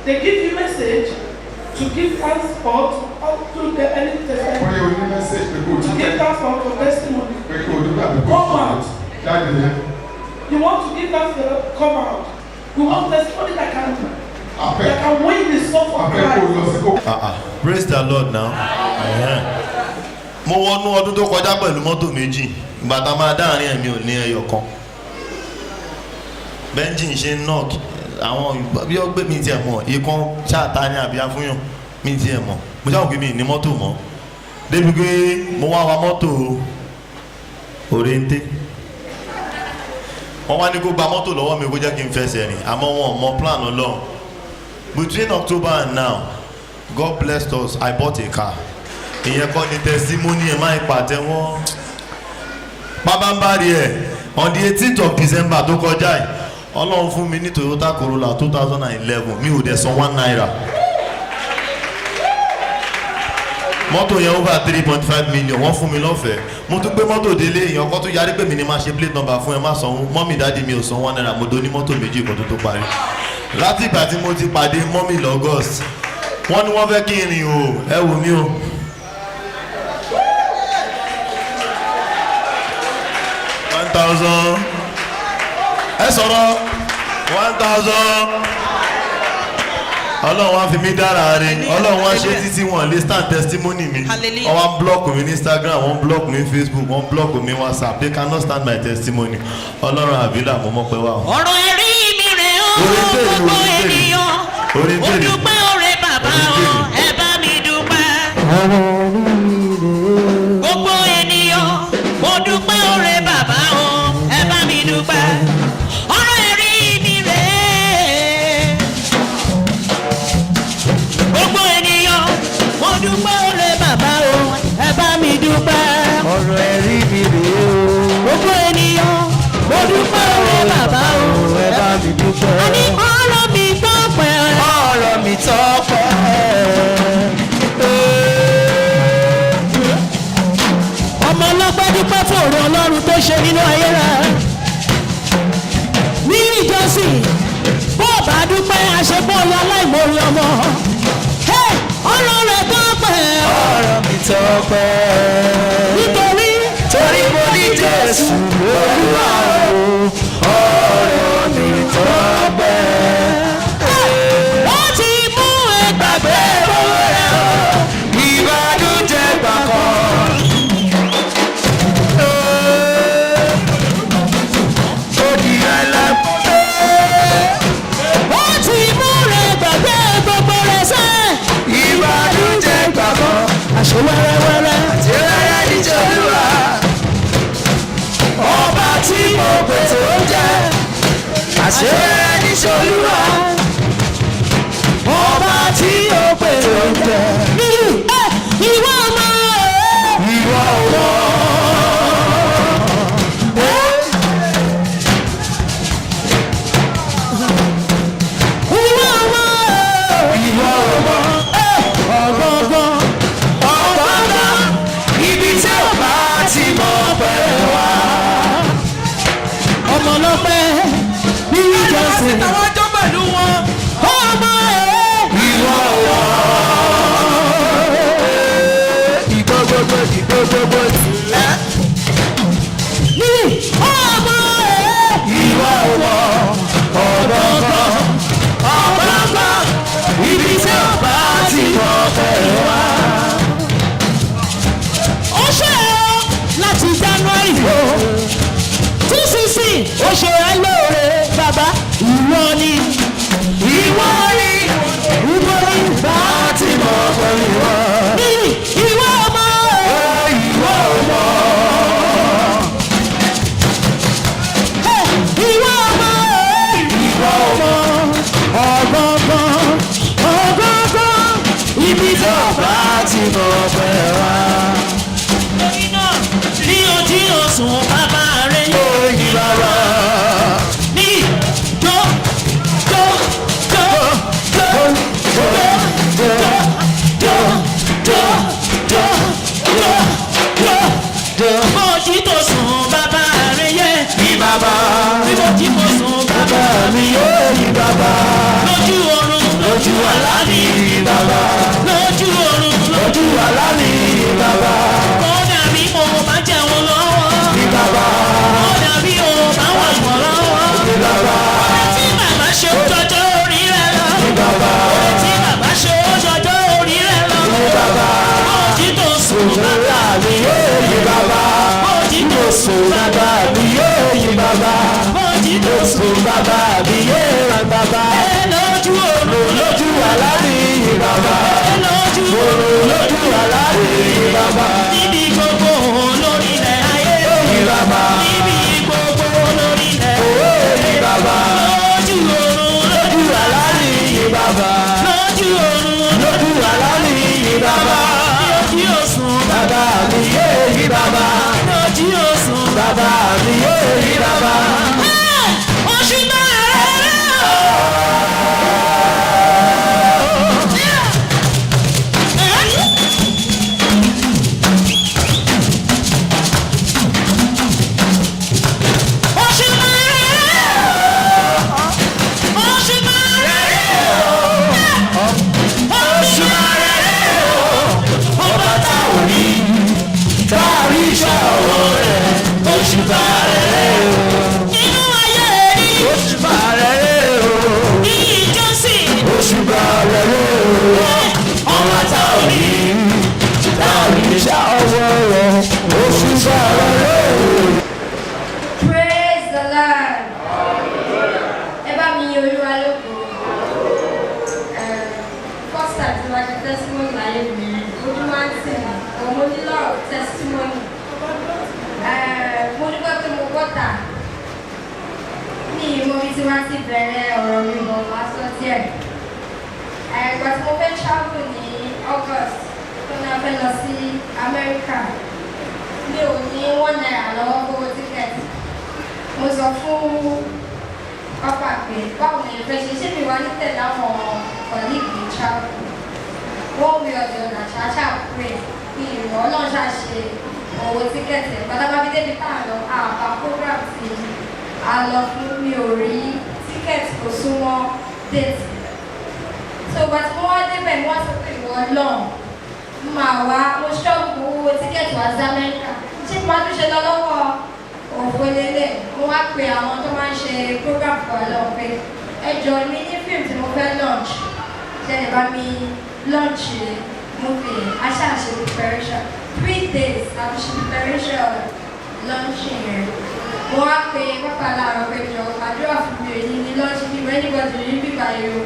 They give you message to give thanks for to to the any testimony. Bóyá o ní message pé kó o To give dúpẹ́ thanks for to testimony. pé kó o dúpẹ́ àbí kó o Come out. jáde yẹn. You want to give thanks for come out. We want testimony that can Afẹ́ that can win the soul for afẹ́ kó o Christ. lọ sí kó. Ah, ah. Praise the Lord now. Ẹ̀hẹ́n. Mo wọnú ọdún tó kọjá pẹ̀lú mọ́tò méjì. Ìgbà tá a máa dáàrin ẹ̀mí ò ní ẹyọ kan. Bẹ́ńjìn ṣe ń knock àwọn bí ó gbé mi tiẹ̀ mọ̀ ikán ṣáàtá ní àbí afúnyàn mi tiẹ̀ mọ̀. Mo ṣáà pé mi ní mọ́tò mọ́. Débi pé mo wá wa mọ́tò òrèǹté. Wọ́n wá ní kó gba mọ́tò lọ́wọ́ mi kó jẹ́ kí n fẹsẹ̀ rìn àmọ́ wọn ò mọ plan Ọlọ́run. Between October and now, God blessed us. I bought a car. Ìyẹn kọ́ ni testimony ẹ̀ máa ń pàtẹ́wọ́. Pábánbárì ẹ̀ on the 18th of December tó kọjá yìí, Ọlọ́run fún mi ní Toyota Corolla 2011, mi ò dẹ̀ san ₦1. Mọ́tò yẹn over 3.5 million, wọ́n fún mi lọ́fẹ̀ẹ́. Mo tún gbé mọ́tò délé, èèyàn kan tó yarí pé mi ni máa ṣe plate number fún ẹ má sanwó. Mummy daddy mi ò san ₦1, mo do ní mọ́tò méjì kan tó tó parí. Láti ìgbà tí mo ti pàdé mummy l'August, wọ́n ní wọ́n fẹ́ kí n rìn o, ẹ wò mí o. 1,000 ẹ sọ̀rọ̀ 1,000. Ọlọ́run wá fi mí dára re, Ọlọ́run wá ṣe títí wọn lè stand testimony mi. Hallelujah. Wọ́n wá block mi ní Instagram, wọ́n block mi ní Facebook, wọ́n block mi ní WhatsApp. They cannot stand my testimony. Ọlọ́run àbílà mo mọ̀ pé wà o. Ọ̀rọ̀ ẹ̀rí mi rè ó Orin tèrè, gbogbo orin tèrè. ènìyàn. Orin Mo tèrè. dúpẹ́ oore bàbá Orin o, tèrè. ẹ bá mi dúpẹ́. Gbogbo ènìyàn, mo dúpẹ́ oore bàbá o, ẹ bá mi dúpẹ́. Ọ̀rọ̀ ẹ̀rí mi rè é. Gbogbo ènìyàn, mo dúpẹ́ oore bàbá o, ẹ bá mi dúpẹ́. Ọ̀rọ̀ ẹ̀rí mi rèé o. Gbogbo ènìyàn, mo dúpẹ́ oore bàbá o, Ẹ bá mi dúpẹ́. Àní ọ̀rọ̀ mi tọ́pẹ́. Ọ̀rọ̀ mi tọ́pẹ́. Ọmọ ọlọ́pẹ́ dúpẹ́ fún ọ̀rọ̀ Ọlọ́run tó ṣe nínú ayé rẹ̀. Ní ìjọsìn, bó o bá dúpẹ́, àṣepọ̀ ọ̀rọ̀ aláìmoore ọmọ. Hey, ọ̀rọ̀ rẹ̀ tọ́pẹ́. Ọ̀rọ̀ mi tọ́pẹ́. Nítorí Torí mo ní Jésù Olúwa o. Ọ̀rọ̀ mi tọ́pẹ́. Ó ti mú ẹ gbàgbé owó rẹ̀ o. Ìbànújẹ́ gbà kan. Ó di ẹlẹ́pẹ́. Ó ti mú rẹ̀ gbàgbé gbogbo rẹ̀ sẹ́. Ìbànújẹ́ gbà kan. Àṣẹ wẹ́rẹ́wẹ́rẹ́. Tí rárá ní Jolúwa. Ọba tí mo pè tó ń jẹ́. Àṣẹ rárá ní Jolúwa. Ọba tí mo pè tó ń jẹ́. Ìwọ ọmọ Ìwọ ọwọ́. Ìwọ ọmọ Ìwọ ọwọ́. Ọ̀gọ̀ọ̀gọ̀. Ọ̀pọ̀lọpọ̀ ibi tí ò bá ti mọ̀ pẹ́ wá. Ọmọ ọlọ́pẹ́ ní ìjọsìn. Àwọn Lójú àlá ni bàbá. Lójú oorun. Lójú àlá ni bàbá. Kódà bí mo bá jẹun lọ́wọ́. Ní bàbá. Kódà bí o bá wà wọ́n lọ́wọ́. Ní bàbá. Oore tí bàbá ṣe ó jọjọ́ orí rẹ lọ. Ní bàbá. Oore tí bàbá ṣe ó jọjọ́ orí rẹ lọ. Ní bàbá. Bóòjì tó sùn bàbá. Bàbá mi yóò yí bàbá. Bóòjì tó sùn Bàbá mi yóò yí bàbá. Bóòjì tó sùn. Bàbá mi yóò rà bàbá. Ẹ lójú oorun. Lójú àlá ni bàbá. Ẹ lójú oorun. Lójú àlá ni bàbá. Níbi gbogbo lórílẹ̀ ayé. Yí bàbá. Níbi gbogbo lórílẹ̀. Yí bàbá. Lójú oorun. Lójú àlá ni bàbá. Lójú oorun. Lójú àlá ni bàbá. Lójú òsùn. Bàbá mi yóò yí bàbá. Lójú òsùn. Bàbá mi yóò yí bàbá. Oṣù máa rẹ̀. Oṣù máa rẹ̀. Oṣù máa rẹ̀. Oṣù máa rẹ̀ ọba tá ò rí tá a rí iṣẹ́ ọwọ́ rẹ̀ oṣù máa rẹ̀ Nínú ayé rí oṣù máa rẹ̀ ní ìjọsìn. oṣù máa rẹ̀ ọba tá ò rí tá a rí iṣẹ́ ọwọ́ rẹ̀ oṣù máa rẹ̀. Praise the Lord. Ẹ bá mi yin Olúwa lógo. First time tí wàá ṣe testimony láyé mi, ojú máa ń tì mí, òun mo ní lọ́rọ̀ testimony. Mo dúpẹ́ pé mo bọ́tà. Mi ì mọ ibi tí wọ́n ti bẹ̀rẹ̀ ọ̀rọ̀ mi bọ̀ wá sọ díẹ̀. Ìgbà tí mo fẹ́ travel ní August, tó náà fẹ́ lọ sí Amẹ́ríkà. Mi ò ní ₦1 lọ́wọ́ gbowó tíkẹ́ẹ̀tì. Mo sọ fún pápá pé báwo ni ẹ fẹ́ ṣe, ṣé mi wá ní tẹ̀lé àwọn colleague mi travel. One way or the other, ṣáṣá pray kí ìrọ̀ ọlọ́run ṣáà ṣe owó tíkẹ́ẹ̀tì ẹ̀. Pátápátá débi tá à lọ, àbá program tí a lọ fún, mi ò rí tíkẹ́ẹ̀tì kò súnmọ́ date. So ìgbà tí mo wá débẹ̀, mo wá sọ pé ìwọ ọlọ́run máa wá, mo ṣọ́ọ̀bù owó tíkẹ́ẹ̀tì wá sí Amẹ́ríkà. Ṣé mo máa tún ṣe lọ lọ́wọ́ òfò lélẹ̀? Mo wá pe àwọn tó máa ń ṣe program fún wa lọ pé ẹ jọ mi ní fíìmù tí mo fẹ́ launch, ṣe lè bá mi launch movie? Aṣáṣe preparation 3 days àti ṣe preparation launching rẹ̀. Mo wá pe pápá láàárọ̀ pé jọ àdúrà fún mi, èyí ní launch mi anybody rí bíbá yìí o.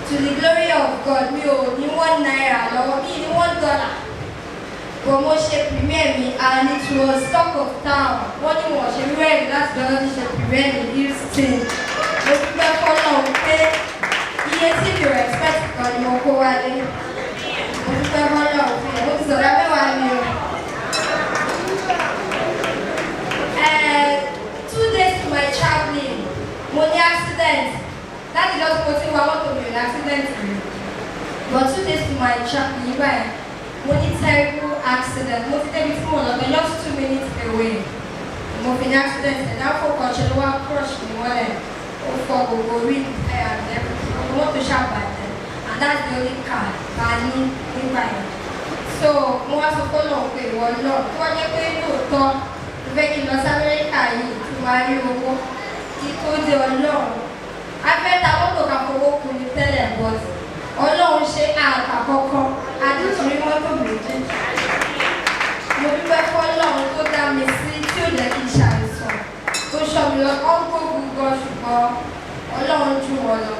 To the glory of God, mi ò ní ₦1 lọ́wọ́, mi ní $1, but mo ṣe premiere mi and it was talk of town. Wọ́n ní wọ́n ṣe rẹ́ẹ̀rì láti lọ́dọ́ ti ṣe premiere ní Houston. Mo dúpẹ́ fọ́lọ́run pé iye tí mi ò expect kan ni mo kó wálé. Mo dúpẹ́ fọ́lọ́run fún yẹn. Mo ti sọ̀rọ̀ mẹ́wàá mi o. 2 days to my travelling, mo ní accident. Láti lọ́sùn mo ti wa mọ́tò, mi ò ní accident rí, but 2 days to my travelling nígbà yẹn, mo ní terrible accident. Mo ti débi tí mo lọ bẹ, just 2 minutes away, mo fi ní accident. Ẹ̀ dáfò kan ṣe ló wá crush mi mọ́lẹ̀, ó fọ́ gbogbo rí ẹ̀ and everything, gbogbo mọ́tò ṣàbàjẹ́, and that's the only car ta ní nígbà yẹn. So mo wá sọ fọ́nà pé ìwọ náà tó wá jẹ́ pé lóòótọ́ mo fẹ́ kí n lọ sí Amẹ́ríkà yìí tí mo á rí owó kí tó dé. Ọlọ́run afẹ́ ta mọ́tò ká fowó kun ní tẹ́lẹ̀, but Ọlọ́run ṣe àgbà kọ́kọ́ àdúntò mọ́tò méjì. Mo dúpẹ́ fọ́lọ́run tó dá mi sí, tí ò jẹ́ kí n ṣàìsàn, tó ṣọ́ mi lọ. Ọ́n gbógun gan, ṣùgbọ́n Ọlọ́run jù wọ́n lọ.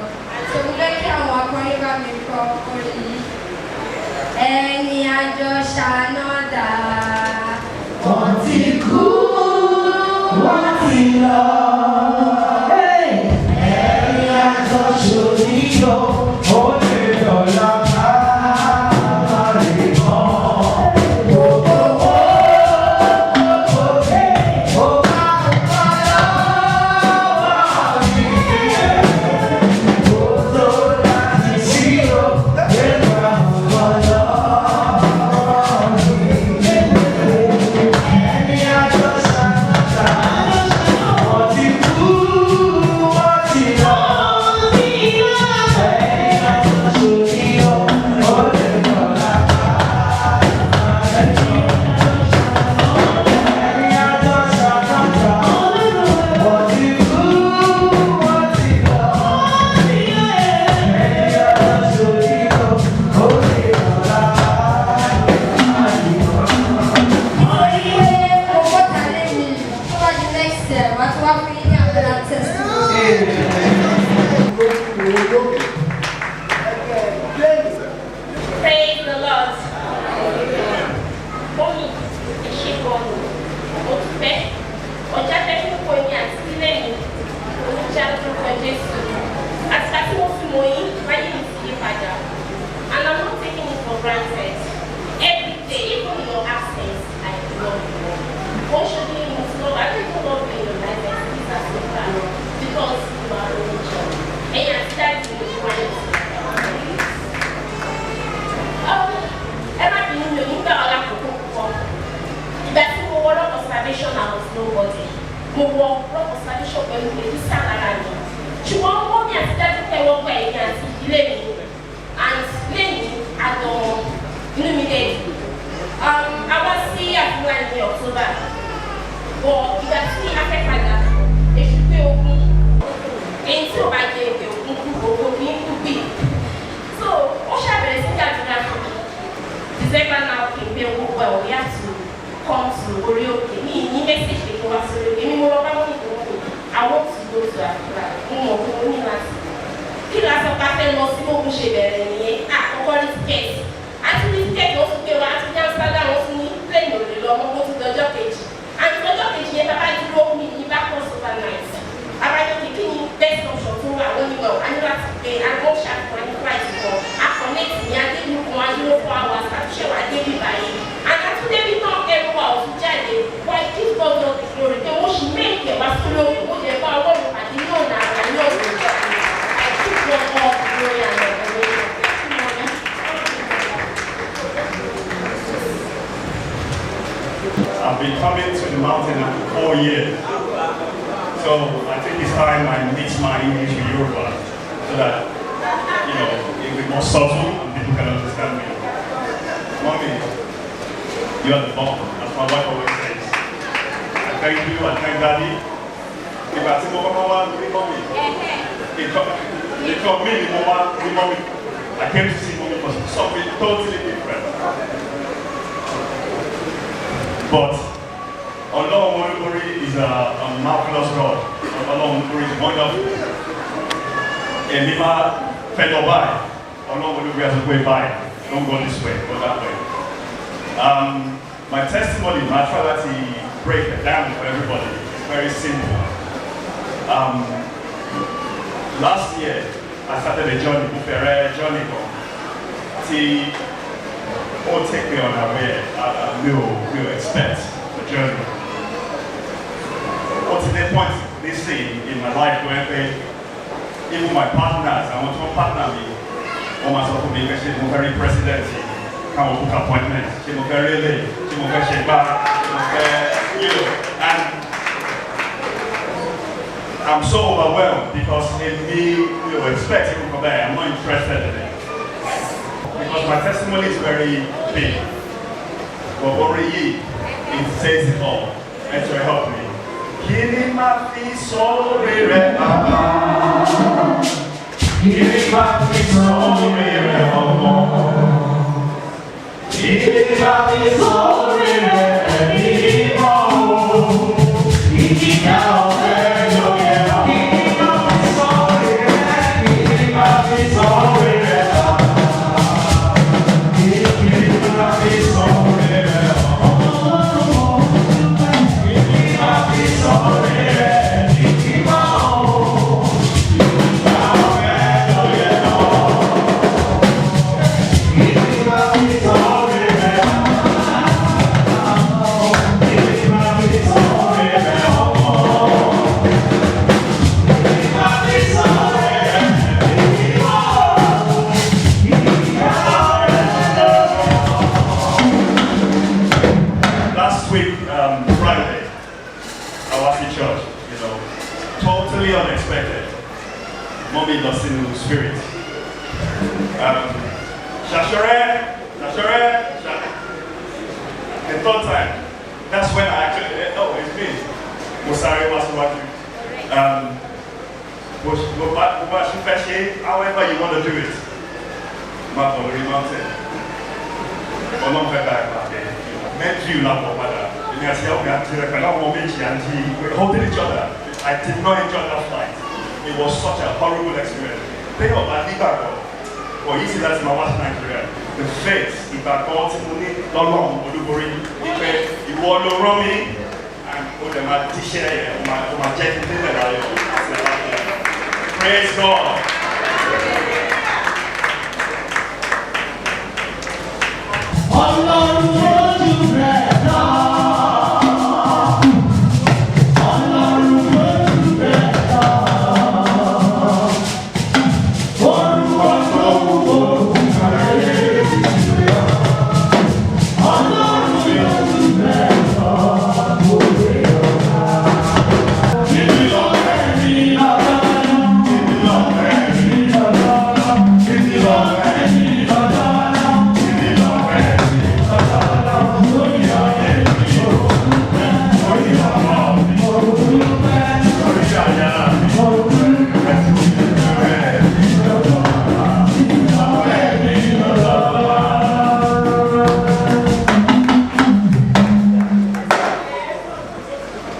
So mo fẹ́ kí àwọn akọrin bá mi kọ orin yìí. Ẹni àjọ ṣàánú dà. Wọ́n ti kú, wọ́n ti lọ. Ẹni àjọ ṣòníyọ, ó lè dọ̀la ká má lè mọ́. Gbogbo ó bá pa lọ́wọ́ mi. Kó tó láti sí o, nípa ọ̀pọ̀lọ́ mi. Ẹni àjọ ṣàánú dà, wọ́n ti to apply. Mo mọ̀ pé mo ní láti lọ. Kí la sọ pé a fẹ́ lọ sí bókun ṣe bẹ̀rẹ̀ nìyẹn? Àkọ́kọ́ ní ticket. Àti ní ticket, wọ́n tún gbé wa, àti ní Amsterdam, wọ́n tún ní plane ò lè lọ mọ́, ó tún dọjọ́ kejì. Àti dọjọ́ kejì yẹn, bàbá dúró mi ní bá cross over night. Abájọ́ kí kí ni best option tó wà? Wọ́n ní wọ̀ á ní láti gbé agbọ́n ṣàfihàn ní flight kan. A connect ní adébí kan, a dúró 4 hours, àtúnṣe wà débi báyìí. Àtúndébí náà, ẹrù wa ò tún jáde. Why give God all the glory pé wọ́n ṣì méèkì ẹ̀ wá sórí omi, ó jẹ́ bá Ọlọ́run àti ní ọ̀nà àrà ní ọ̀nà ìjọba. I give God all the glory and adoration. Thank you, Mommy. I've been coming to the mountain now for 4 years. So I think it's time I mix my English with Yoruba so that it'll be more subtle and people can understand me. Mommy, you are the bomb, as my wife always says. I thank you, I thank Daddy. Ìgbà tí mo kọ́kọ́ wá ní mommy, ìkọ́ mi ni mo wá ní mommy. I came to see Mommy for something totally different. But Ọlọ́run Olúborí is a marvelous God. Ọlọ́run Olúborí is wonderful. Èmi máa fẹ́ lọ báyìí. Ọlọ́run Olúborí has a way báyìí. Don't go this way, go that way. My testimony, my try to break it down for everybody. It's very simple. Last year, I started a journey, mo bẹ̀rẹ̀ journey kan, tí ó take me unaware, mi ò expect the journey. Ó ti dé point nísìnyí in my life where pé even my partners, àwọn tó ń partner mi, wọ́n máa sọ fún mi pé ṣé mo fẹ́ rí president yìí, káwọn book appointment, ṣé mo fẹ́ rí ilé, ṣé mo fẹ́ ṣe gbá, ṣé mo fẹ́, and I'm so overwhelmed because èmi mi ò expect irú nǹkan bẹ́ẹ̀, I'm not interested in it. Because my testimony is very big. But orin yìí, it says it all. Ẹ jọ̀ọ́, help me. Kí ni màá fi sóore rẹ̀, bàbá? Kí ni màá fi sóore rẹ̀, ọmọ? Kí ni màá fi sóore rẹ̀, ẹ̀mí mímọ́ o? Ìjìká ọ̀fẹ́ ló yẹ ọ́. Kí ni màá fi sóore rẹ̀? Kí ni màá fi sóore rẹ̀, bàbá? Kí ni màá fi sóore rẹ̀, ọmọ? Kí ni màá fi sóore rẹ̀, ẹ̀mí mímọ́ o? Ìjìká ọ̀fẹ́ ló yẹ ọ́. Kí ni màá fi sóore rẹ̀, Kí ni màá fi sóore rẹ̀, ọmọ? Kí ni màá fi sóore rẹ̀, ẹ̀mí mímọ́ o? Ìjìká ọ̀fẹ́ ló yẹ ọ́. Last week, Friday, I was in church, totally unexpected. Mommy lost in the spirit. Shashure, Shashure, the third time, that's when I actually, oh, it's me. Mo sáré wá síwájú. Bó bá ṣe fẹ́ ṣe, however you want to do it, má bọ̀ lórí mountain. Ọlọ́run fẹ́ bá ẹ pàdé. Mẹ́tì làbọ̀ padà. Èmi àti ìyàwó mi àti rẹ̀ pẹ̀lú àwọn méjì àti we're holding each other. I did not enjoy that flight. It was such a horrible experience. Téèyàn bá nígbàgbọ́, kò yí sí láti máa wá sí Nàìjíríà. The faith, ìgbàgbọ́ tí mo ní lọ́lọ́run Olúborí ni pé ìwọ ló rán mi and ó dẹ̀ máa díṣẹ́ yẹn, ó máa jẹ́ kí n débẹ̀ láyọ̀ àti àlàáfíà. Praise God. Ọlọ́run ojú rẹ̀ lọ. Ọlọ́run ojú rẹ̀ lọ. Orúkọ tó wù ó kàlẹ́ ìrìn. Ọlọ́run ojú rẹ̀ lọ. Òwe ọ̀la. Níbi lọ́rẹ́ mi bàbá. Níbi lọ́rẹ́ mi bàbá. Níbi lọ́rẹ́ mi bàbá. Níbi lọ́rẹ́ mi bàbá. Lórí ayé mi ò dúpẹ́. Lórí ọmọ mi ò dúpẹ́. Lórí aya mi ò dúpẹ́. Lọ́rẹ́ mi bàbá. Lọ́rẹ́ mi bàbá.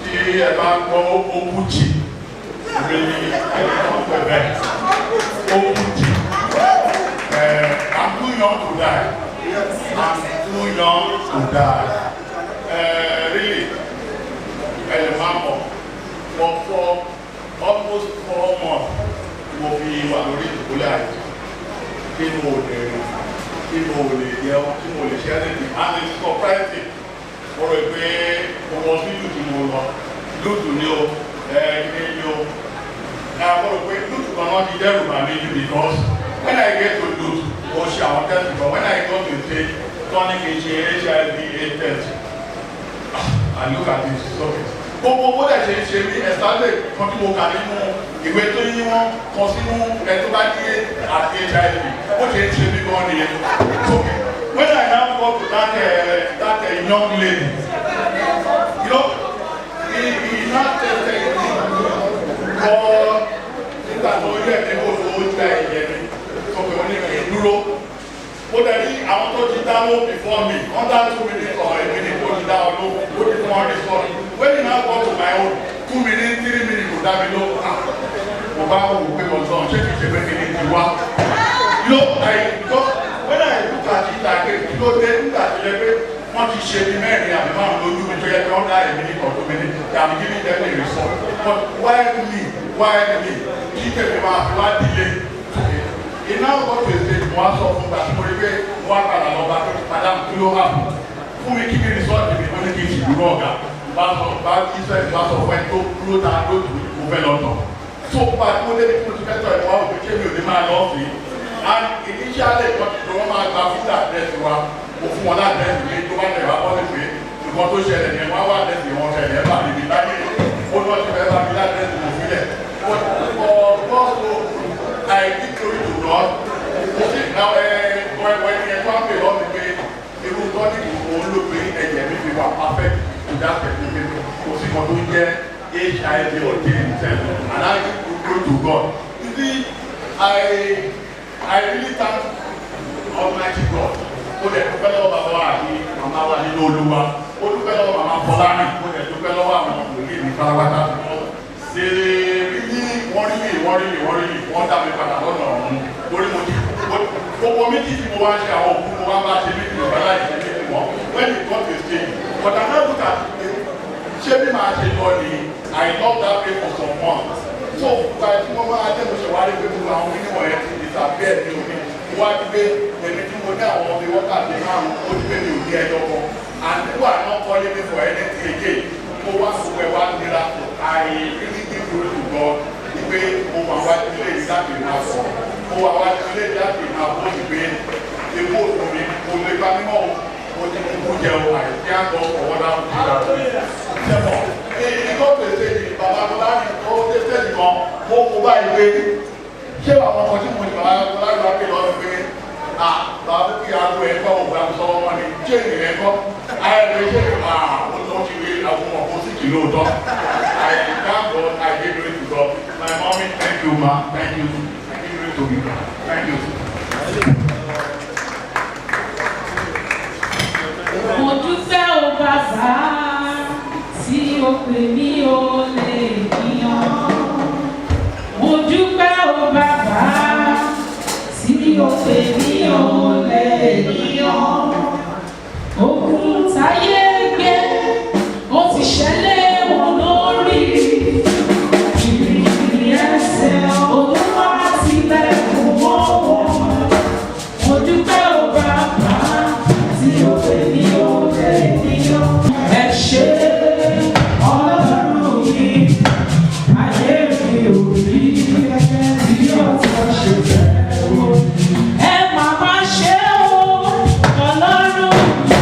Tí ẹ bá ń gbọ́ Obuchi, èmi ni young to die. I'm too young to die. Really, ẹ lè má mọ̀, for almost 4 months mo fi wà lórí ìdùbúlẹ̀ àìsàn tí mo lè rìn, tí mo lè jẹun, tí mo lè ṣe anything, and it's surprising. Mo rò pé mo wọ hospital tí mo lọ LUTH ní o, ẹ ní ní o, na mo rò pé LUTH kan náà ti dẹ́rù bà mí jù, because when I get to LUTH, mo ṣe àwọn test kan. When I go to stage tọ́ni kì í ṣe HIV AIDS test, I look at it, okay, gbogbo bó dẹ̀ ṣe ń ṣe mí ẹ̀sálẹ̀ kan tí mo kà nínú ìwé tó yí wọ́n kọ sínú ẹ tó bá ní àti HIV, bó ṣe ń ṣe mí gan nìyẹn. So when I now go to that young lady, he now tested me for nígbà tó yẹ mi kó tó gba ẹ̀jẹ̀ mi tó pé wọ́n ní kí n dúró. Ó dẹ̀ ní àwọn tó ti dáwó before me, under 2 minutes or a minute, ó ti dá ọ lóhùn, ó ti fún ọ result. When you now go to my own, 2 minutes, 3 minutes, kò dá mi lóhùn. Ah, mo bá wò pé ọ̀sán ṣé kìí ṣe pé kí ni ti wá. I because when I look at it like, kí ló dé nígbà tó yẹ pé wọ́n ti ṣe ní mẹ́rin àbí márùn lójú mi tó yẹ pé under a minute or 2 minutes they are giving them a result? But why me? Why me? Kí tèmi máa fi wá delay? Iná ọkọ̀ tó ṣe mo wá sọ fún gbà tí mo rí pé mo wá padà lọ bá tó ti padà, kí ló hà fún mi, kí ni result mi? Mo ní kí n sì dúró, ọ̀gá bá sọ bá Israel bá sọ fún ẹ tó dúró ta lójú, mo fẹ́ lọ tọ̀. So pa tí mo débi tí mo ti fẹ́ tọ̀ ẹ̀, wá òfin ṣé mi ò ní máa lọ sí. And initially, wọ́n ti wọ́n máa gba fún address wa. Mo fún wọn l'address mi tó bá tẹ̀ wá bọ́ sí pé nǹkan tó ṣẹlẹ̀ ní wọ́n wá address wọn ṣẹlẹ̀ ẹ̀ bá mi bí láyé ó ní wọ́n ti fẹ́ bá mi l'address mo filẹ̀. But for God so I give glory to God. Mo sì ẹ ẹ ẹ ẹ tó á pè lọ́ mi pé irú tonic òun ló pé ẹ̀jẹ̀ mi fi wà perfect to that certificate. Kò sí kan tó ń jẹ́ HIV or AIDS, and I give glory to God. You see, I really thank Almighty God. Ó dẹ̀ dúpẹ́ lọ́wọ́ bàbá wa àti màmá wa nínú Olúwa. Ó dúpẹ́ lọ́wọ́ màmá Fọlárin. Ó dẹ̀ dúpẹ́ lọ́wọ́ àwọn wòlíì mi pátápátá. Ṣe rí wọ́n rí wọ́n rí wọ́n rí wọ́n dá mi padà lọ́nà ọ̀run lórí mo ti gbogbo méjì tí mo wá ń ṣe àwọn òkú mo wá bá ṣe méjì lọ́ba láì ṣe méjì mọ́ when it got to stage. But I now look at ṣé bí màá ṣe lọ ni. I love that place for some months. So gba tí mo máa dé, mo ṣe wá rí pé gbogbo àwọn onímọ̀ yẹn ti disappear ní omi. Mo wá ti pé èmi tí mo ní àwọn ọmọ wákàtí márùn, ó ti pé mi ò ní ẹjọ́ kan, and people are not calling me for anything again. Mo wá gbogbo ẹ̀ wá nira. I really give glory to God pé mo wà wá ilé yìí láti máa sọ, mo wà wá ilé yìí láti máa bó ti pé epo òfin mi mo lè gba mímọ́ o, mo ti kúkú jẹ o. I thank God for what I'm doing. Sẹ́mọ̀ ìkọ́ pèsè ní bàbá Fọlárin tó dé stage kan, mo kó báyìí pé ṣé àwọn ọmọ tí mo ní bàbá Fọlárin wá pé lọ́dún pé ah, bàbá kí aago ẹ̀ kọ́ ògbà sọ́wọ́ wọn ni chain ẹ̀ kọ́ ayẹyẹ ṣé ah, ó tó ti rí àwọn ọmọ kó sì kì lóòótọ́. I thank God. I give glory to God. My mommy, thank you, ma. Thank you. I give glory to you. Thank you. Mo dúpẹ́ o bàbá tí o pè mí o lè yàn. Mo dúpẹ́ o bàbá tí o pè mí o lè yàn. Ogun táyé gbé ó ti ṣẹlẹ̀ wọn lórí. Ìrìn ẹsẹ̀ Olúwa tilẹ̀kùn mọ́ wọn. Mo dúpẹ́ o bàbá tí o pè mí o lè yàn. Ẹ ṣé Ọlọ́run mi, ayé mi ò rí bí ọ̀tọ̀ ṣe fẹ́ o. Ẹ màmá ṣe o, Ọlọ́run mi,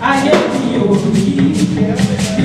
ayé mi ò rí.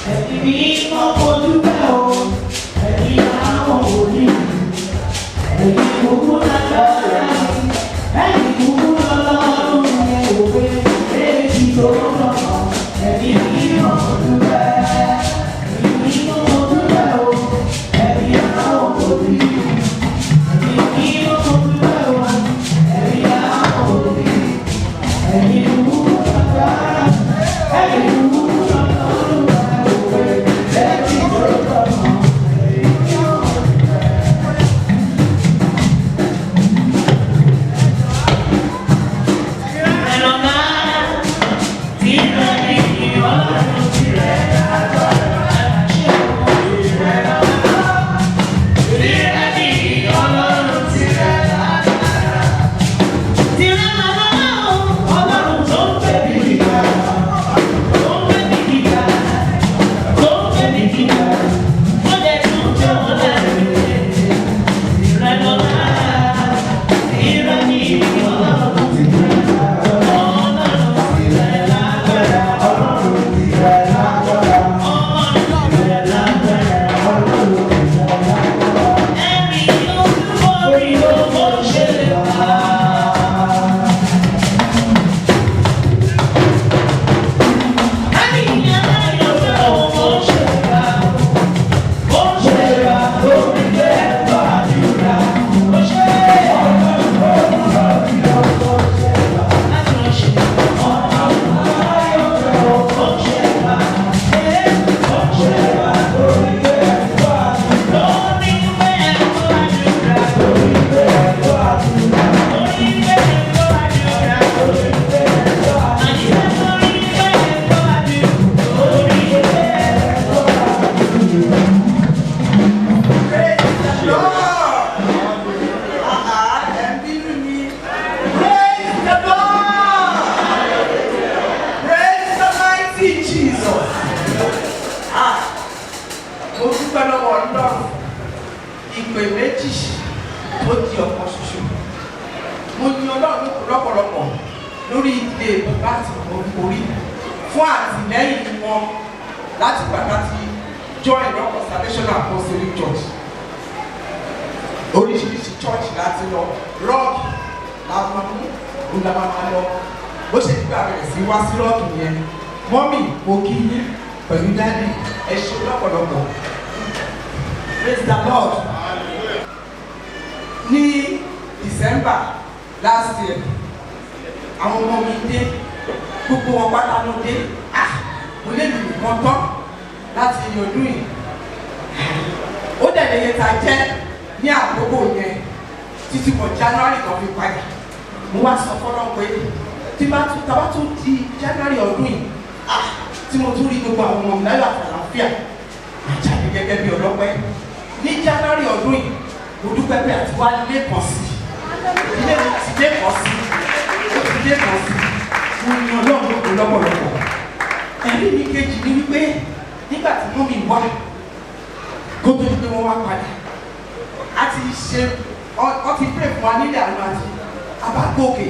Ẹ̀mí mímọ́ mo dúpẹ́ o, ẹ̀mí àwọn wòlíì, ẹ̀mí kúkú lágbára, ẹ̀mí kúkú lọ́lọ́run ẹ̀ òwe, èjì tó lọ́nà. Ẹ̀mí mímọ́ mo dúpẹ́, ẹ̀mí mímọ́ mo dúpẹ́ o, ẹ̀mí àwọn wòlíì, ẹ̀mí mímọ́ mo dúpẹ́ o, ẹ̀mí àwọn wòlíì, ẹ̀mí kúkú lágbára, ẹ̀mí kúkú lọ́lọ́run ẹ̀ òwe, èjì tó lọ́nà. Praise the Lord! Praise the mighty Jesus! Ah, mo dúpẹ́ lọ́wọ́ Ọlọ́run ìpè méjì tó di ọ̀kan ṣoṣo. Mo yin Ọlọ́run lọ́pọ̀lọpọ̀ lórí ìdílé bàbá àti orí fún àtìlẹ́yìn wọn láti gbà láti join Rock of Salvation Apostolic Church. Oríṣiríṣi church láti lọ rock làwọn mú òun la máa lọ bó ṣe ti gbà bẹ̀rẹ̀ sí wá sí rọ́ọ̀kì yẹn mọ́mì mo kí yín pẹ̀lú dáàdì ẹ ṣe lọ́pọ̀lọpọ̀ praise the lord ní december last year àwọn ọmọ mi dé gbogbo wọn pátá ló dé ah mo lè lù nǹkan tán láti ọdún yìí ó dẹ̀ lè yẹ ta jẹ́ ní àkókò yẹn títí wọ january kan fi padà mo wá sọ fọlọ́ pé tí bá tún tá bá tún di january ọdún yìí ah tí mo tún rí gbogbo àwọn ọmọ mi láyọ̀ àtàlàáfíà mà jáde gẹ́gẹ́ bí ọlọ́pẹ́ ní january ọdún yìí mo dúpẹ́ pé àti wá lẹ́kọ̀ọ́ sí ilé mi ti lẹ́kọ̀ọ́ sí ó ti lẹ́kọ̀ọ́ sí mo yan ọlọ́run lóko lọ́pọ̀lọpọ̀ ẹ̀rí mi kejì ni wípé nígbà tí mọ́mì wá kó tó di pé wọ́n wá padà a ti ṣe ọ ti pray fún wa nílẹ̀ àná àti abágòkè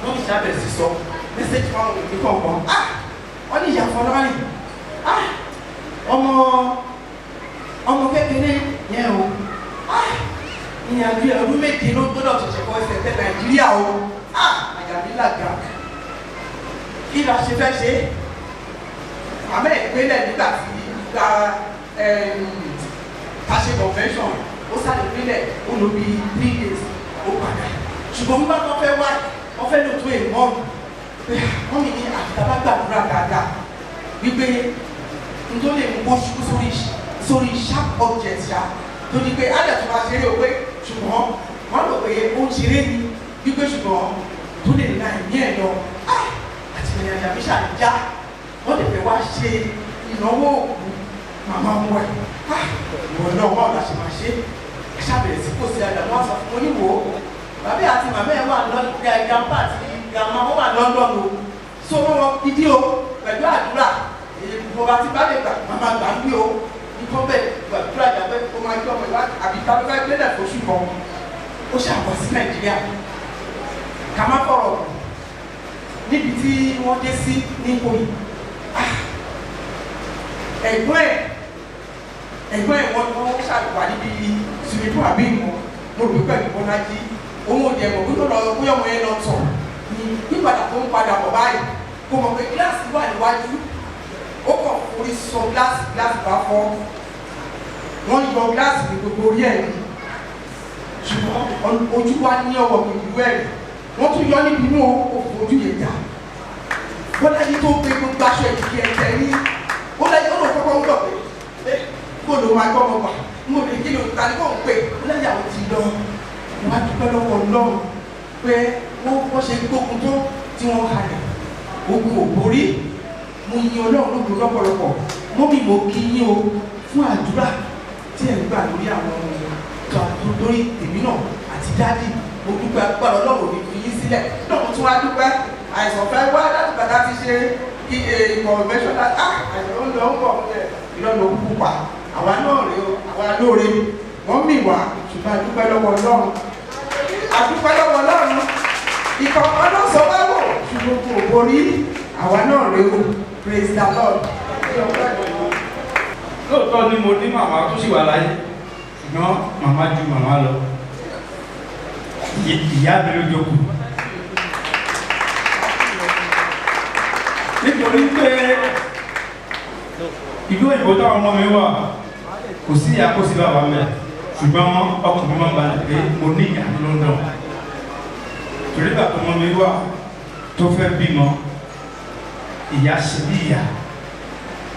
wọ́n ní sábẹ̀ sí sọ mẹ́sẹ̀gì fáwọn òbí kọ̀ọ̀kan ah wọ́n ní ìyá Fọlárìn ah ọmọ ọmọ kékeré yẹn o ah ìyànjú ẹ̀ ọdún méje ló gbọ́dọ̀ ṣẹ̀ṣẹ̀ kọ́ ẹsẹ̀ tẹ Nàìjíríà o ah àyà mi làgà kí la ṣe fẹ́ ṣe àmẹ́ ìpínlẹ̀ nígbà tí gba ta ṣe convention ó sáré ìpínlẹ̀ ó lò bí 3 days ó padà ṣùgbọ́n bí wọ́n fẹ́ wá wọ́n fẹ́ lò tó èèmọ́ wọ́n mi ní àtàbà gbàdúrà dáadáa wípé n tó lè mú kó ṣubú sórí sórí sharp object ṣá tó di pé ádà tó máa ṣeré o pé ṣùgbọ́n wọ́n rò pé ó ń ṣeré ni wípé ṣùgbọ́n tó lè la ẹ̀mí ẹ̀ lọ àti ìrìn àjà mi ṣàlìjá wọ́n lè fẹ́ wá ṣe ìnáwó òkú màmá ọmọ ẹ̀ ìwọ náà wọ́n ọ̀la ṣe máa ṣe é ṣàbẹ̀rẹ̀ sí kò sí àjà wọn sọ fún oníwò bàbá àti màmá ẹ̀ wà lọ́dún grandpa àti grandma wọn wà London o so wọ́n wọ́n gidi o pẹ̀lú àdúrà mo bá ti bá lè gbà màmá gbà ń bí o nǹkan bẹ́ẹ̀ gbàdúrà ìyàgbẹ́ ó máa jọ ọmọ ìwà àbí tàbí fẹ́ gbé lẹ̀ fóṣù kan ó ṣàbọ̀ sí Nàìjíríà ká má fọ̀rọ̀ níbi tí wọ́n dé sí ní Ìkòyí. Ẹ̀gbọ́n ẹ̀ ẹ̀gbọ́n ẹ̀ wọ́n wọ́n ṣàlùwà níbi swimming pool àbí nǹkan. Mo rò pé pẹ̀lú Bọ́lájí òun ò dẹ̀ mọ̀ bóyá lọ bóyá ọmọ yẹn lọ tọ̀ ní pípadà tó ń padà bọ̀ báyìí kò mọ̀ pé gíláàsì wà níwájú, ó kàn forí sọ gíláàsì, gíláàsì bá fọ́, wọ́n yọ gíláàsì ní gbogbo orí ẹ̀ ní, ṣùgbọ́n ojú wa ní ọwọ́ pẹ̀lú ẹ̀rí, wọ́n tún yọ níbi inú òfò ojú yẹn jà. Bọ́lájí tó gbé gbogbo aṣọ ìdíje ẹ̀jẹ̀ ní Bọ́lájí ó lọ kọ́kọ́ ń gbọ̀ pé kó ló máa gbọ́ ọmọ gbà mo lè kí ló ta ni kò ń pè. Bọ́lájí àwọn ti lọ, wọ́n á dúpẹ́ lọ́wọ́ Ọlọ́run pé wọ́n ṣe gbógun tó tí wọ́n halẹ̀ ogun ò borí. Mo yin Ọlọ́run lógo lọ́pọ̀lọpọ̀. Mọ́mí, mo kí yín o fún àdúrà tí ẹ̀ ń gbà lórí àwọn ọmọ tó lórí tèmi náà àti daddy. Mo dúpẹ́, agbára Ọlọ́run ò ní fi yín sílẹ̀ náà. Mo tún wá dúpẹ́, àìsàn fẹ́ wá láti bàtà ti ṣe kí convention, ah, àìsàn ó ń lọ ń bọ̀ ìlọ́nà òkú pa àwa náà rèé o, àwa lóore wọ́n mì wá, ṣùgbọ́n a dúpẹ́ lọ́wọ́ Ọlọ́run, a dúpẹ́ lọ́wọ́ Ọlọ́run. Ikọ̀ ọlọ́sọ wá wò, ṣùgbọ́n kò borí, àwa náà rèé o. Praise the Lord. Lóòótọ́ ni mo ní màmá tó sì wà láyé, ṣùgbọ́n màmá ju màmá lọ. Ìyá mi ló jókòó nítorí pé ìlú òyìnbó táwọn ọmọ mi wà, kò sí ìyá, kò sí bàbá mẹ́, ṣùgbọ́n ọkàn mi máa ń balẹ̀ pé mo ní ìyá ní London, torí bàbá ọmọ mi wà tó fẹ́ bímọ, ìyá ṣe bí ìyá,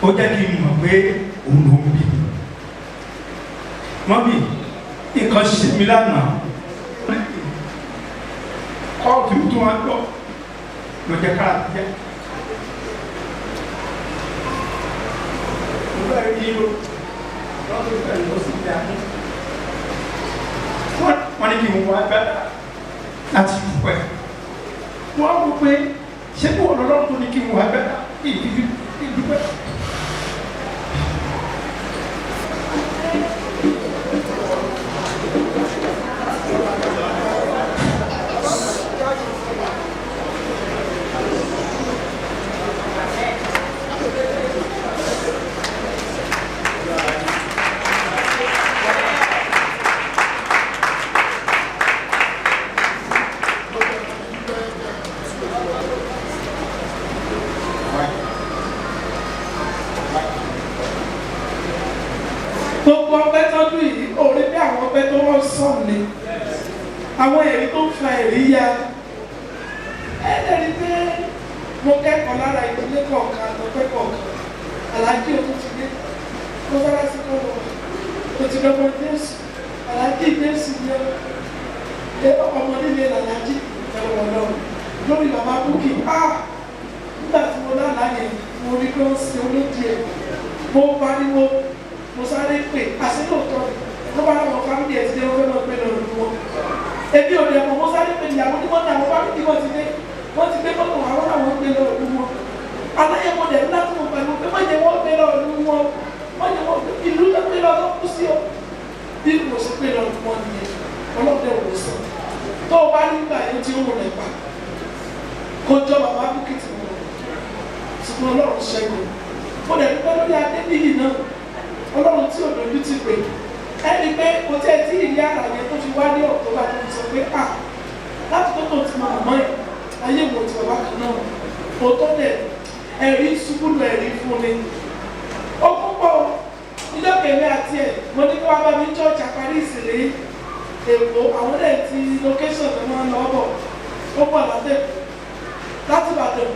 ó jẹ́ kí n mọ̀ pé òun ló ń bí mi. Mummy, nǹkan ṣe mí lánàá, kóòtù tó wá gbọ́ ló jẹ́ kára jẹ́. Mo fẹ́ rí o lọ́dún fẹ́ lọ sí ìyá mi. Wọ́n ní kí n wá gbàdá láti dúpẹ́. Wọ́n á wò pé ṣé kí wọ́n lọ́dún tó ní kí n wá gbàdá kí n fi dúpẹ́. Gbogbo ọpẹ́ tọdún yìí, orí bí àwọn ọpẹ́ tó wọ́n sàn ni àwọn èrí tó ń fa èrí ya. Ẹ lè rí pé mo kẹ́kọ̀ọ́ lára ìdílé kọ̀ọ̀kan àtọ́pẹ́ kọ̀ọ̀kan. Aláàjì ò tún ti dé mọ́sálásí kọ́ lọ, kò ti dọ́gbọ́n Jésù, aláàjì Jésù ni ẹ ọmọ nílé làlájì ẹ̀rọ ọlọ́run lórí bàbá Búkì. Á nígbà tí mo lálàá yẹn, mo rí pé ó ń sin olódì ẹ̀, mo pariwo, mo sáré pè àṣẹ lóòótọ́ ni wọ́n bá láwọn family ẹ̀ ti dé, wọ́n fẹ́ lọ gbé lọ lù wọ́n. Èmi ò dẹ̀ mọ̀, mo sáré pè ìyàwó ní wọ́n ní àwọn family wọn ti dé, wọ́n ti gbé mọ́tò, àwọn làwọn gbé lọ lù wọ́n. Aláyẹ̀ mo dẹ̀ ńlá tí mo pẹ̀lú pé wọ́n jẹ́ wọ́n gbé lọ lù wọ́n, wọ́n jẹ́ wọ́n ìlú tó gbé lọ tó kú sí ọ. Bí mo ṣe gbé lọ lù wọ́n nìyẹn, ọlọ́dẹ ò sọ tó o bá nígbà yẹn tí ó wò lẹ̀ pa kó jọ bàbá Búkìtì mọ́, ṣùgbọ́n Ọlọ́run ṣẹ́gun. Mo dẹ̀ dúpẹ́ lórí Adébíyì náà, Ọlọ́run tí òdòdó ti pè ẹni pé kò tí ẹ tí ìrí ara yẹn tó fi wá ní October tó fi sọ pé à láti tó tó ti mọ àmọ́ ẹ̀ ayé wo ti bàbá kan náà òótọ́ dẹ̀ ẹ̀rí ṣubú lọ ẹ̀rí fún ni ó púpọ̀ ìjọ kẹ̀mí àti ẹ̀ mo ní kí wọ́n bá mi church àparí ìsìnlẹ̀ Èkó, àwọn dẹ̀ ti location tó máa ń lọ bọ̀, ó bọ̀ látẹ̀ láti Ìbàdàn,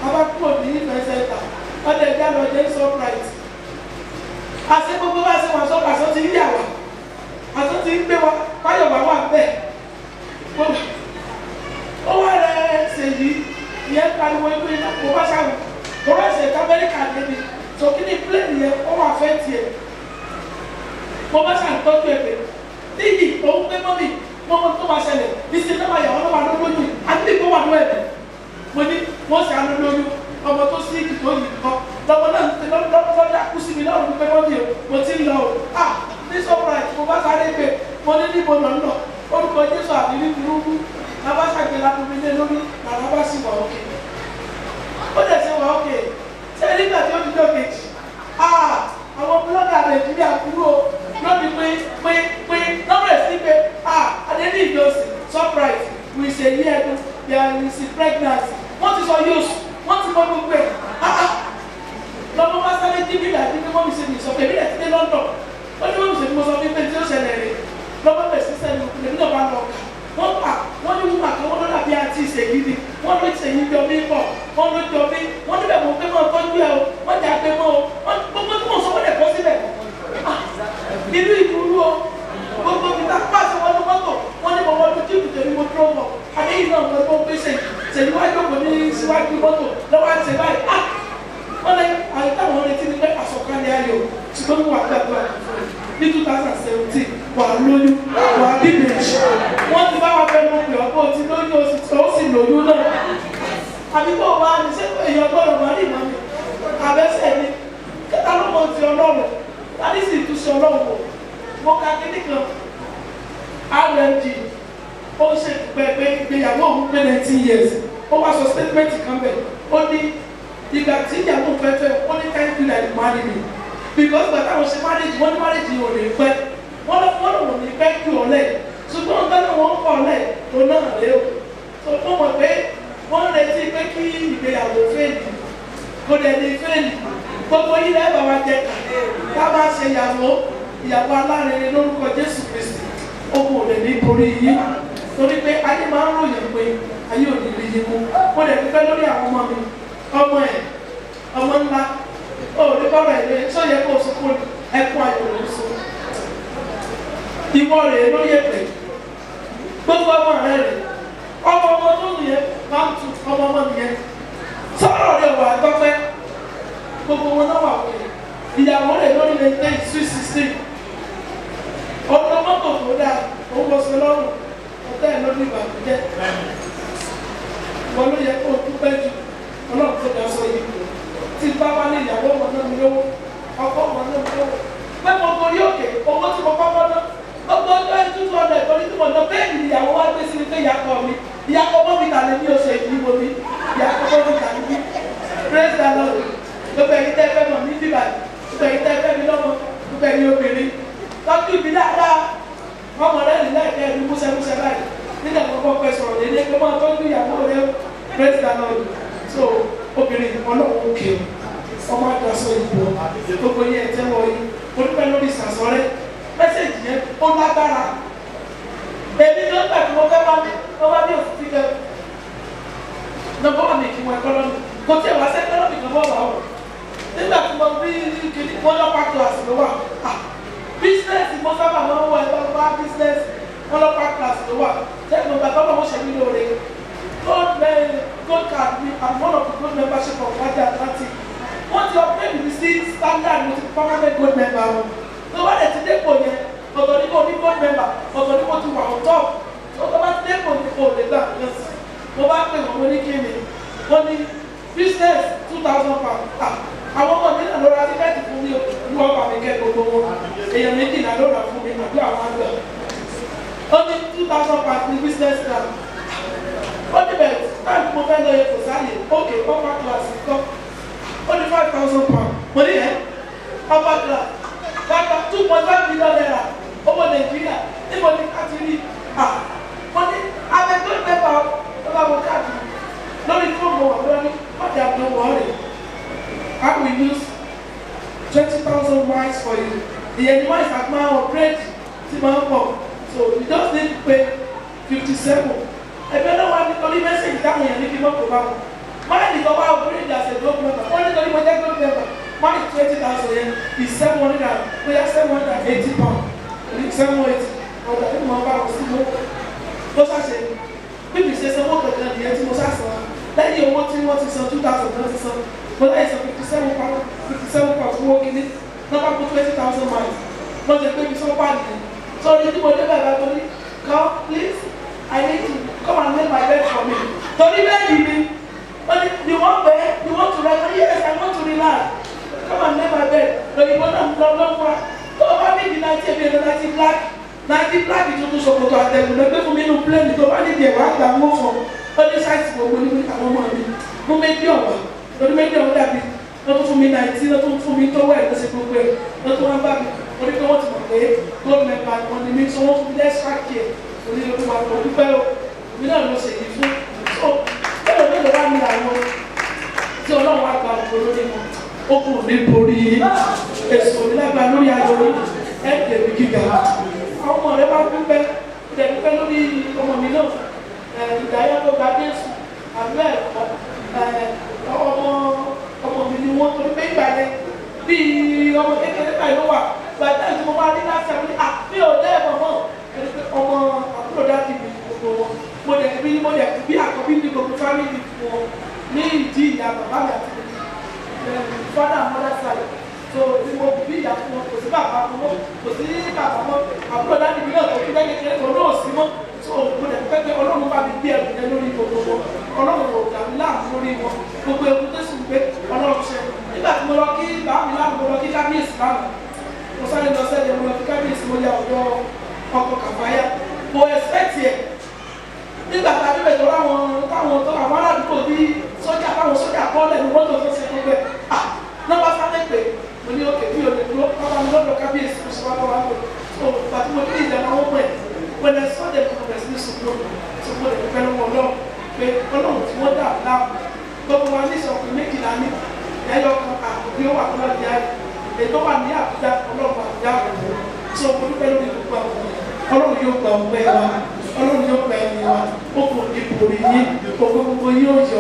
a bá kúrò ní ìfẹ́ center, ọdẹ ẹ̀dá lọ jẹ́ surprise àti gbogbo bá ṣe wà sọ́kà àṣọ ti ń yà wá, àṣọ ti ń gbé wa báyọ̀ bá wà bẹ́ẹ̀. Ó wá rẹ̀ ṣèyí ìyẹn pariwo inú iná kó bá ṣàwọ̀ tọ́lá ẹ̀sẹ̀ ẹ̀ka Amẹ́ríkà níbi tó kí ní plane yẹn ó wà fẹ́ tiẹ̀. Mo bá ṣàtọ́jú ẹ̀pẹ̀ níyì òun pé mọ́mì mọ́mọ́ tó máa ṣẹlẹ̀ ní sinimá máa yà wọ́n lọ́wọ́ lóyún àti ìgbó wà lọ́wọ́ ẹ̀mí. Mo ní wọ́n ṣe àánú lóyún ọmọ tó sí ìdìbò yìí kọ́ lọ́mọ náà ti lọ́dọ̀ kú sí mi lọ́rùn pé wọ́n mi ò mo ti ń lọ o. Ah, ní surprise mo bá sáré pé mo ní níbo lọ ń lọ orúkọ Jésù àbírí burúkú bàbá ṣàgbéra fún mi lé lórí làrá bá sì wà òkè. Ó dẹ̀ ṣe wà òkè ṣé nígbà tí ó di dọ́kejì London. Ó ní wọ́n ṣe mo sọ fún pé tí ó ṣẹlẹ̀ rè lọ́wọ́ bẹ̀ sí sẹ́nu lèmi náà bá lọ kà. Wọ́n pa wọ́n ní wúmà kan, wọ́n ló dàbí àti ìṣègidì, wọ́n ló ṣèyí jọ mí pọ̀, wọ́n ló jọ mí, wọ́n níbẹ̀ mọ̀ pé mọ̀ tọ́jú ẹ o, wọ́n jà pé mọ́ o, wọ́n gbogbo tí mò ń sọ wọ́n lè kọ́ síbẹ̀. Ìlú ìburú o, gbogbo mi ta pàṣẹ wọn ní mọ́tò, wọ́n ní mo wọnú jíìpù tèmi, mo dúró mọ́ adéyìn náà, wọ́n tó ń gbé ṣèyí wájú òkò ní síwájú mọ́tò lọ́wọ́ àti báyìí. Ah, wọ́n lé àyè táwọn retí ni pé àsọ̀kalẹ̀ ayọ̀, ṣùgbọ́n mo wà gbàgbọ́ ní 2017, wà lóyún, wà bíbélì. Wọ́n ti bá wa fẹ́ mọ̀ pé ọkọ̀ ti lóyún, ó sì lóyún náà. Àbí kò wá ní ṣé èèyàn gbọ́dọ̀ máa rí ìmọ̀ mi àbẹ́sẹ̀ ni kẹta ló mọ̀ ti Ọlọ́run tani sì tún ṣe Ọlọ́run wò. Mo ka kíní kan, RMG ó ṣe pé ìgbéyàwó òun pé 19 years. Ó wá sọ statement kan bẹ̀, ó ní ìgbà tí ìyàwó fẹ́ fẹ́, ó ní, "Thank you that you marry me," because gbàtà àwọn ṣe marriage, wọ́n ní marriage yìí ò ní pẹ́, wọ́n lọ wọ́n lòun ní pẹ́ jù ọ́ lẹ̀, ṣùgbọ́n nǹkan náà wọ́n kọ̀ lẹ̀ tó náà lé o. So mo mọ̀ pé wọ́n ń retí pé kí ìgbéyàwó fail, kò dẹ̀ ní fail. Gbogbo yìí lẹ́ẹ̀ bá wa jẹ ká bá ṣe ìyàwó, ìyàwó alárinrin lórúkọ Jésù Kristi. Ogun ò lè ní borí yín, torí pé ayé máa ń ròyìn pé ayé ò ní rí yín mú. Mo dẹ̀ dúpẹ́ lórí àwọn ọmọ mi, ọmọ ẹ̀, ọmọ ńlá ó ní bọ́rọ̀ ẹ̀ lé sọ́yẹ kó o sunkún ni, ẹkún ayọ̀ ló ń sun. Ìwọ rèé lórí èpè, gbogbo ọmọ rẹ rèé, ọmọ ọmọ tó nìyẹn máa ń tu ọmọ ọmọ nìyẹn, sọ̀rọ̀ rẹ̀ wà tọ́pẹ́, gbogbo wọn náà wà òkè. Ìyàwó rẹ̀ lórí lè tẹ́ sweet 16, ọ̀nà mọ́tò tó dáa, òun wọṣọ lọ́rùn ọ̀tá ẹ̀ lórí ìbànújẹ́. Wọn ló yẹ kó o dúpẹ́ jù, Ọlọ́run tó dá sọ yìí kù tí bá wá ní ìyàwó ọmọ náà mi lówó, ọkọ ọmọ náà mi lówó, pé mo gorí òkè. Owó tí mo kọ́kọ́ ná, gbogbo ọjọ́ ẹ̀ 200 torí tí mo ná bẹ́ẹ̀ ni ìyàwó wá gbé sí mi pé ìyàkọ̀ mi, ìyàkọ̀ mọ́ mi tà lé ní oṣù èyí mo ní ìyàkọ̀ mọ́ mi tà ní. Praise the Lord. Gbogbo ẹ̀yin tẹ́ fẹ́ mọ̀ ní bíbá, gbogbo ẹ̀yin tẹ́ fẹ́ mi lọ́mọ, gbogbo ẹ̀yin obìnrin, tọ́jú ìbí dáadáa. Ọmọ rẹ̀ nílẹ̀ ẹ̀kẹ́ ẹ̀mí músẹ́músẹ́ báyìí nígbà kọ́kọ́ pẹ́ sọ̀rọ̀ lédè pé máa tọ́jú ìyàwó rẹ̀. Praise the Lord. So obìnrin, Ọlọ́run òkè ọmọ àdàsọ ìbò, gbogbo yẹn ẹ̀ tẹ́wọ́ yìí. Mo dúpẹ́ lórí ìsàsọ́rẹ́ message yẹn, ó lágbára. Èmi ló gbà tí mo fẹ́ wá ní wọ́n wá ní òfin kẹ́ nọ́mbà wà ní kí wọ́n economy kò tí ì wá sí economy kan bọ́ wà ó. Nígbà tí mo rí kìíní, wọ́n lọ́pàá class ló wà. Ah, business mo sábà máa ń wọ ẹ̀ bá business, wọ́n lọ́pàá class ló wà. Sẹ́yìn mo gbà tọ́lọ́ mo ṣe mí lóore, gold card mi, I'm one of the gold membership of Virgin Atlantic. Wọ́n ti upgrade mi sí standard, mo ti permanent gold member wọn. Tó bá dẹ̀ ti dépò yẹn, ọ̀tọ̀ ní kò ní gold member, ọ̀tọ̀ ní kò ti wà on top. Tó bá ti dépò ní kò lè gbà nǹkan sí. Mo bá pè wọ́n, mo ní kí ni? Wọ́n ní business, £2,000. Ah, àwọn ọmọ mi náà ló ra ticket fún mi. Olúwa bá mi kẹ́ gbogbo wọn, èèyàn méjìlá ló rà fún mi àbí àwọn àgbà. Ó ní £2,000 ní business class. Ó ní bẹ́ẹ̀ táìpù mo fẹ́ lọ yẹ kò sáàyè. Ok, upper class kọ́? Ó ní £5,000. Mo ní ẹ́ upper class, five ₦2.5 million owó Nàìjíríà, níbo ni ká ti rí? Ah, mo ní abẹ tó ń mẹ́fà ó bá wọ káàdì lórí fóònù wà lórí mọ̀jà tó wọ̀ rẹ̀. I will use 20,000 miles for you. Ìyẹn ni miles àti máa upgrade tí máa ń pọ̀, so you just need to pay 57. Ẹgbẹ́ náà wà nítorí message táwọn èèyàn ní kí mọ́tò bá wọn máìlì tó wá upgrade as a gold member. Wọ́n nítorí mo jẹ́ gold member, máìlì 20,000 yẹn is seven hundred and bóyá £780, 780 ọ̀dà tí mo bá wọn sí mọ́. Ó ṣàṣe bí mi ṣe sanwó kankan nìyẹn tí mo ṣàṣàn lẹ́yìn owó tí wọ́n ti san, 2,000 náà ti san, mo láyé san £57, £57 fún owó kìíní nọ́mbà kó 20,000 miles. Wọ́n ti gbé mi sọ́pà nìyẹn. Sọ́ọ́ni tí mo dé bàbá tó ní, "Come please, I need to come and make my bed for me," torí bẹ́ẹ̀ ni mi. Wọ́n ní, "You want bed? You want to relax?" "Yes, I want to relax. Come and make my bed." Lóyìnbó náà lọ lọ́wọ́ tó o bá nídìí náà tí èmi ẹ̀rọ náà ti black náà ti black tuntun, ṣòkòtò àtẹ̀gùn lọ gbé fún mi nínú plane. Tó bá nídìí ẹ̀wà àgbà mú fún ọ ní size gbogbo ní àwọn ọmọ mi mú méjì ọ̀wà lórí méjì ọ̀wà dàbí. Wọ́n tún fún mi náìtí, wọ́n tún fún mi tọ́wọ́ ẹ̀ lọ́sẹ̀ gbogbo ẹ̀, wọ́n tún wá bá mi wọ́n ní pé wọ́n ti mọ̀ pé gold member wọn ni mí, so wọ́n fún mi extra care. Oní olúwa kò dúpẹ́ o, èmi náà ló ṣe yìí fún. So bẹ́ẹ̀ ló wá ní àwọn tí Ọlọ́run wá gba òkú lórí wọn. Ó kò ní borí yín. Èso nílágbá lórí ayọ̀ yín. Ẹ dẹ̀bi gíga. Àwọn ọmọ rẹ bá dúpẹ́. Dẹ̀ dúpẹ́ lórí ọmọ mi náà. Ìdáyà ló gba Jésù. Àbẹ́ ẹ̀kọ́ ọmọ ọmọ mi ni wọ́n torí pé ìgbà yẹn bíi ọmọ kékeré báyìí ló wà. Gbàtà tí mo máa rí láti àwọn à mi ò dẹ́ ẹ̀mọ̀ mọ́. Ẹni pé ọmọ àbúrò dáàdì mi ni gbogbo wọn. Mo dẹ̀ bí mo dẹ̀ bí àkọ́bí ní gbogbo fámìlì fún wọn ní ìdí ìyá bàbá mi àti father and mother side. So bí mo bí ìyá fún wọn, kò sí bàbá fún wọn, kò sí bàbá mọ́. Àbúrò dáàdì mi náà tó kú lẹ́yìn kékeré kan náà sí mọ́. So mo dẹ̀ fẹ́ pé Ọlọ́run bá mi gbé ẹrù yẹn lórí gbogbo wọn. Ọlọ́run ò dà mí láàmú lórí wọn. Gbogbo ewu tó sì ń gbé Ọlọ́run ṣe. Nígbà tí mo lọ kí bàá mi lánàá, mo lọ kí kábíyèsí lánàá. Mo sáré lọ sẹ́yìn, mo lọ kí kábíyèsí, mo ya ọ̀dọ̀ ọkọ̀ kàfáyà. Mo expect ẹ̀. Nígbà tá a débẹ̀ tó láwọn táwọn tó àwọn aládùúgbò bí sójà táwọn sójà kọ́lẹ̀ ní mọ́tò tó ṣe gbogbo ẹ̀. Ah! Nọ́mbà sáré pé mo ní òkè mi ò lè dúró, bàbá mi lọ́dọ̀ kábíyèsí mo ṣe wá lọ́wọ́ àgbò. So ìgbà tí mo dé ìjàmbá wọn mọ̀ ẹ̀. When I saw them, mo bẹ̀rẹ̀ sí ní sunkún. So mo lè dúpẹ́ lọ́wọ́ Ọlọ́run pé Ọlọ́run tí wọ́n dà láàmú. Gbogbo wa ní ìsọ̀kùn méjìlá ní ẹyọ kan àkùbí ó wà lọ́dí ayé. Ètò wà ní Àbújá, Ọlọ́run Àbújá rẹ̀. So mo dúpẹ́ lórí gbogbo àwọn ọmọ. Ọlọ́run yóò gba ọpẹ́ wa. Ọlọ́run yóò gba ẹni wa. Ó kò ní borí yín. Gbogbo gbogbo yóò yọ.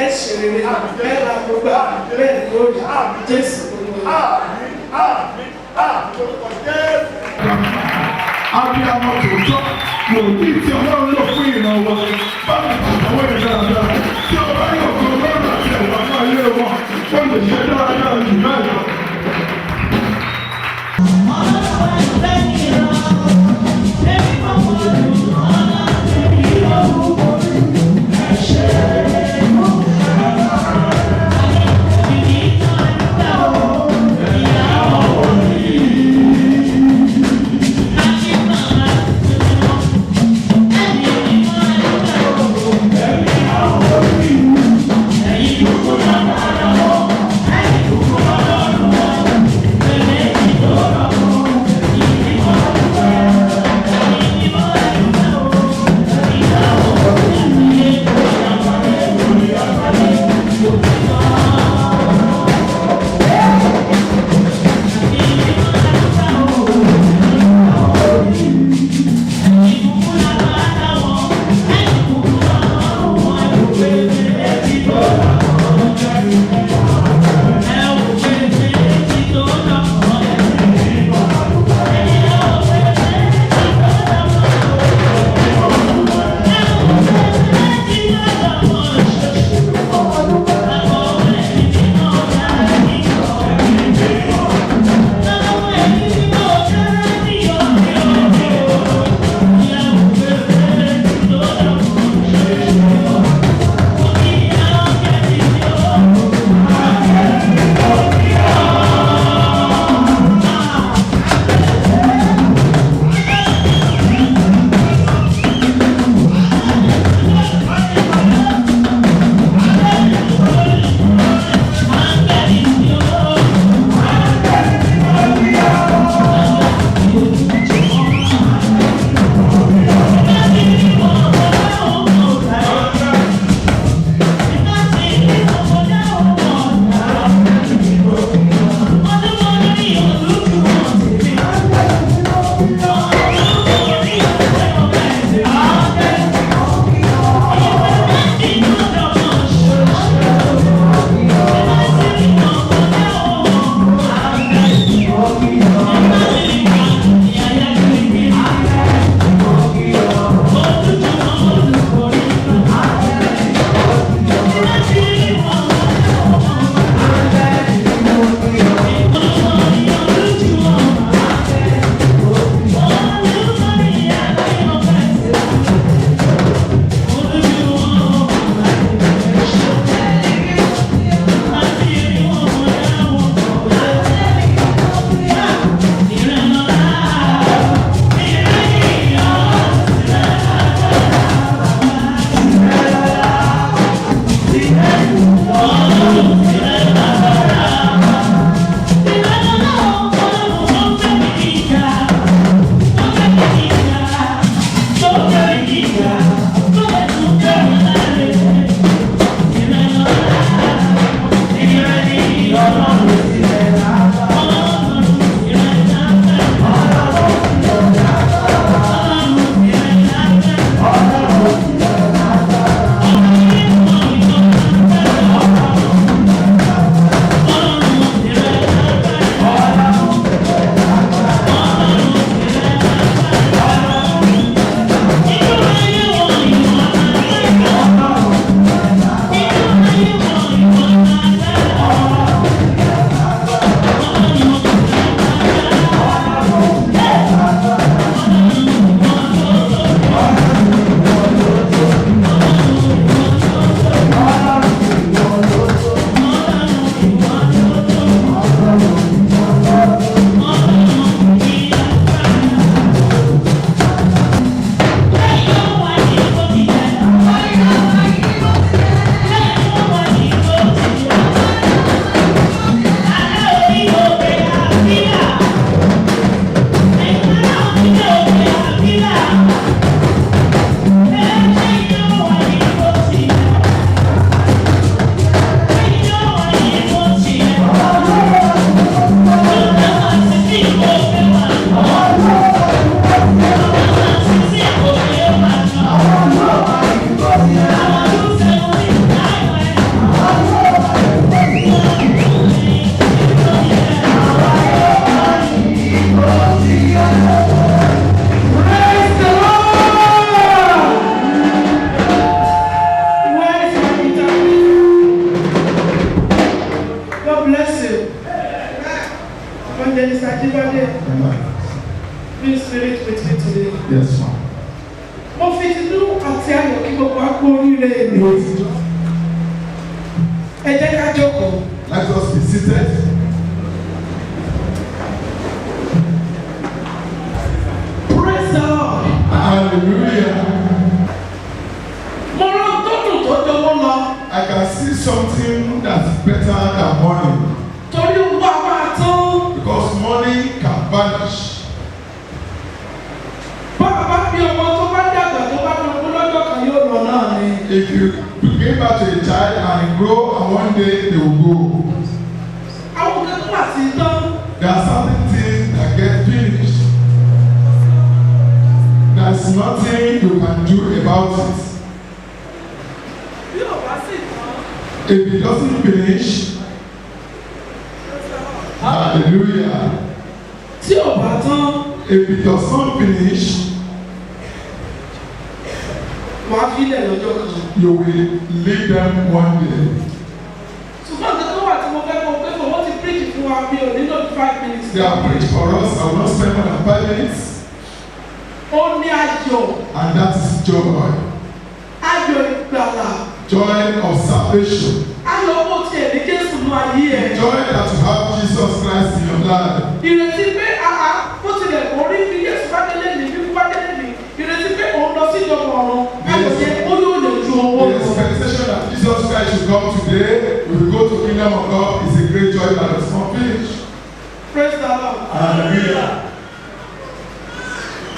Ẹ ṣe rere. Ẹ ra gbogbo bẹ́ẹ̀ ni yóò rí. Jésù Olúwa. Abiyamọ tòótọ́, wòlíì tí Ọlọ́run lò fún ìran wa, báwo ni àwọn èèyàn dáadáa tí ọba yóò kọ Ọlọ́run àti ẹ̀wà náà yé wọn, ó lè ṣe dáadáa jù bẹ́ẹ̀ lọ. Thank you. bless you. Evangelist Ajibade, be spirit with me today. Yes, ma'am. Mo fi tinú àti ayọ̀ kí gbogbo wa kú oríire èmi. Ẹ jẹ́ ká jókòó. Let us be seated. Praise the Lord. Hallelujah. Mo rán tó dùn tó jọwọ́ lọ. I can see something that's better than money. Torí owó a máa tán. Because money can vanish. Bá a bá bí ọmọ tó bá dàgbà tó bá dọ̀gbọ́n lọ́jọ́ kan yóò lọ náà ni. If you give birth to a child and grow, and one day they will go. Àwọn kan tó wà sí tán. There are certain things that get finished. There's nothing you can do about it. Bí ò bá sì tán. If it doesn't finish, hallelujah. Tí ò bá tán. If it does not finish, Wàá fílẹ̀ lọ́jọ́ kan. you will leave them one day. Ṣùgbọ́n nǹkan tó wà tí mo fẹ́ kó o pé kò wọ́n ti preach fún wa mi ò nílò 5 minutes. They have preached for us. I will not spend more than 5 minutes. Ó ní ayọ̀. And that is joy. Ayọ̀ ìgbàlà. Joy of salvation. Ayọ̀ owó tiẹ̀ ní Jésù nú ayé ẹ̀. Joy that you have Jesus Christ in your life. Ìrètí pé àhá bó tilẹ̀ kó rí fi Jésù bá délé ní bí kú bá délé ní. Ìrètí pé òun lọ sí ìjọba ọ̀run. Ayọ̀ yẹn ó yóò lè ju owó The lọ. expectation that Jesus Christ should come today, we will go to kingdom of God, is a great joy that does not finish. Praise the Lord. Hallelujah.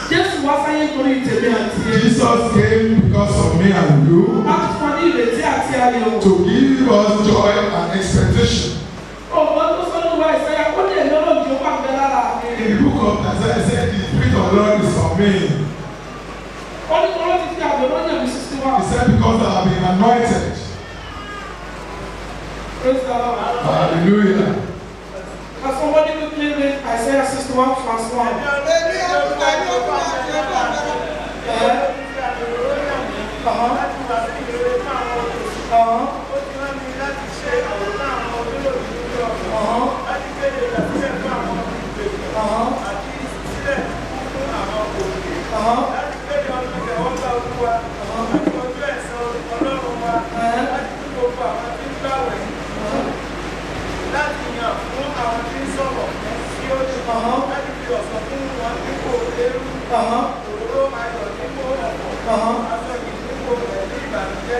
Jésù wá sáyé torí tèmi àti ẹ. Jesus came because of me and you Láti fún wa ní ìrètí àti ayọ̀. to give us joy and expectation. Ọ̀gbọ́n tó sọ nípa Ìsáyà ó dẹ̀ lọ́rọ̀ jù ó wà ń bẹ lára mi. In the book of Isaiah, he said, "The Spirit of the Lord is on me." Ó ní kọ́ ló ti fi àgbẹ̀rọ̀ yàn mí 61. He said, "Because I have been anointed." Praise the Lord. Hallelujah. Can somebody quickly read Isaiah 61 verse 1? Láti yàn fún àwọn tí ń sọ̀rọ̀ sí òní, láti fi ọ̀sán fún wọn dípò eérú, òróró ayọ̀ dípò ọ̀fọ̀, aṣọ ìyìn dípò ẹ̀mí ìbànújẹ́,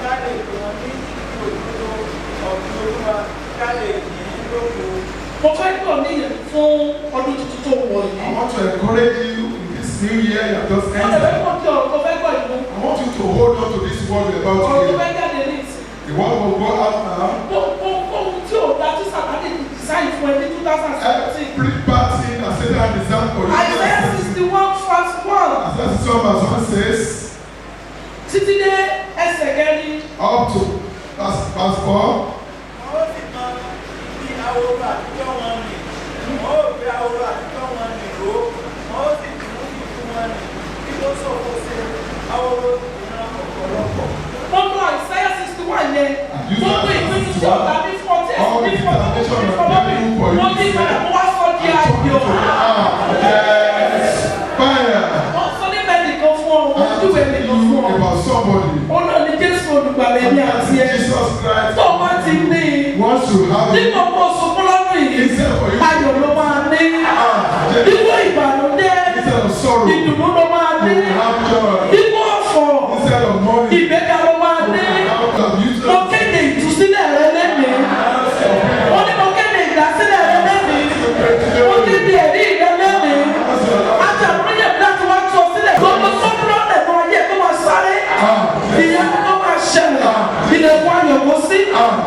ká lè pè wọ́n ní ibi òdodo ọ̀gbìn Olúwa, ká lè yìn ín lógo. Mo fẹ́ gbọ́ níyẹn fún ọdún tuntun tó wọ̀ yìí. I want to encourage you in this new year you have just Mo lè fẹ́ entered. kó di ọ̀rọ̀ tó fẹ́ gbọ́ ìlú. I want you to hold on to this word we're about to Ọ̀rọ̀ tó hear. fẹ́ jáde ní ìsìn. The word will go out now. Gbogbo ohun tí ò dá tí Sàtánì ti design fún ẹ ní 2017. Every bad thing that Satan designed for you. Isaiah 61 verse 1 Isaiah 61 verse 1 says, títí dé ẹsẹ̀ kẹrin. up to verse 4. Wọ́n ó sì mọ ibi ahoro àtijọ́ wọn nì, wọ́n ó gbé ahoro àtijọ́ wọn nì ró, wọ́n ó sì tún ìfún wọn nì, bí ó ṣòfò ṣe ahoro ìran ọ̀pọ̀lọpọ̀. Mo lọ Isaiah 61 yẹn. Gbogbo ìpinnu tí ọ̀tá ní fún ọtí ẹ̀sìn ní fún ọtí ní fún ọmọ mi. Mo ní padà mo wá sọ di ayọ̀. Yes, fire. Mo sọ nípa ẹnìkan fún ọ, mo júwe ẹnìkan fún ọ. About somebody. Ó náà ní Jésù olùgbàlà ẹ̀mí àti ẹ̀. Jesus Christ. Tó o bá ti ní i. Once you have it, Dípò kó o sunkún lọ́dún yìí, ayọ̀ ló máa ní. Dípò ìbànújẹ́, instead of sorrow, ìdùnnú ló máa ní. you will have joy. Dípò ọ̀fọ̀, Instead of money, ìgbéga ló máa ní. Mo kéde ìtúsílẹ̀ rẹ lẹ́nìí. Mo ní mo kéde ìdásílẹ̀ rẹ lẹ́nìí. Mo kéde ẹ̀rí rẹ lẹ́nìí. Àjàmúyẹ̀ láti wá tú ọ sílẹ̀. Gbogbo sọ́kúrọ́ lẹ̀nu ayé kó máa sáré. Ìyanu kó máa ṣẹlẹ̀. Ilẹ̀kùn ayọ̀ kó sí.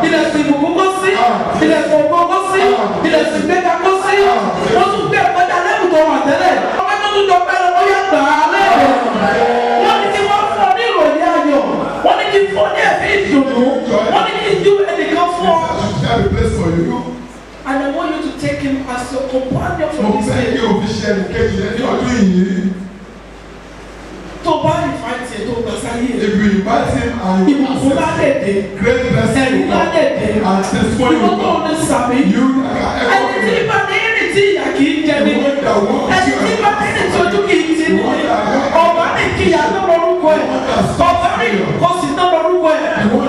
Ilẹ̀kùn ìbùkún kó sí. Ilẹ̀kùn ògo kó sí. Ilẹ̀kùn ìgbéga kó sí. Mo tún gbé ẹ̀kọ́jà lẹ́kùn tó wà tẹ́lẹ̀. Ọmọ tó tún jọ pẹ́ lọ, ó yẹ gbà á lẹ́yìn. Wọ́n ní kí wọ́n fún ọ ní ìròyìn ayọ̀. Wọ́n ní kí fún ọ ní ẹ̀mí ìdùnnú. Wọ́n ní kí ju ẹnìkan fún ọ. There be place for you. And I want you to take him as your companion Mo for this fẹ́ day. kí o fi ṣe ẹnìkejì rẹ ní ọdún yìí. Tó o bá invite ẹ tó o gbà sáyé. sáyé. If you invite him and you Ìbùkún accept, ládẹ̀dẹ̀. great blessing Ẹ̀rí will come ládẹ̀dẹ̀. and testimony Ìwọ will tó come. ní sàmì. You that can Ẹni tí ever bá ní rìn tí ìyà kì í jẹ ní. Ẹni tí bá ní rìn tí ojú kì í ti ní. Ọba ní kíyà tó lórúkọ ẹ̀. Ọba ní kò sí tó lórúkọ ẹ̀.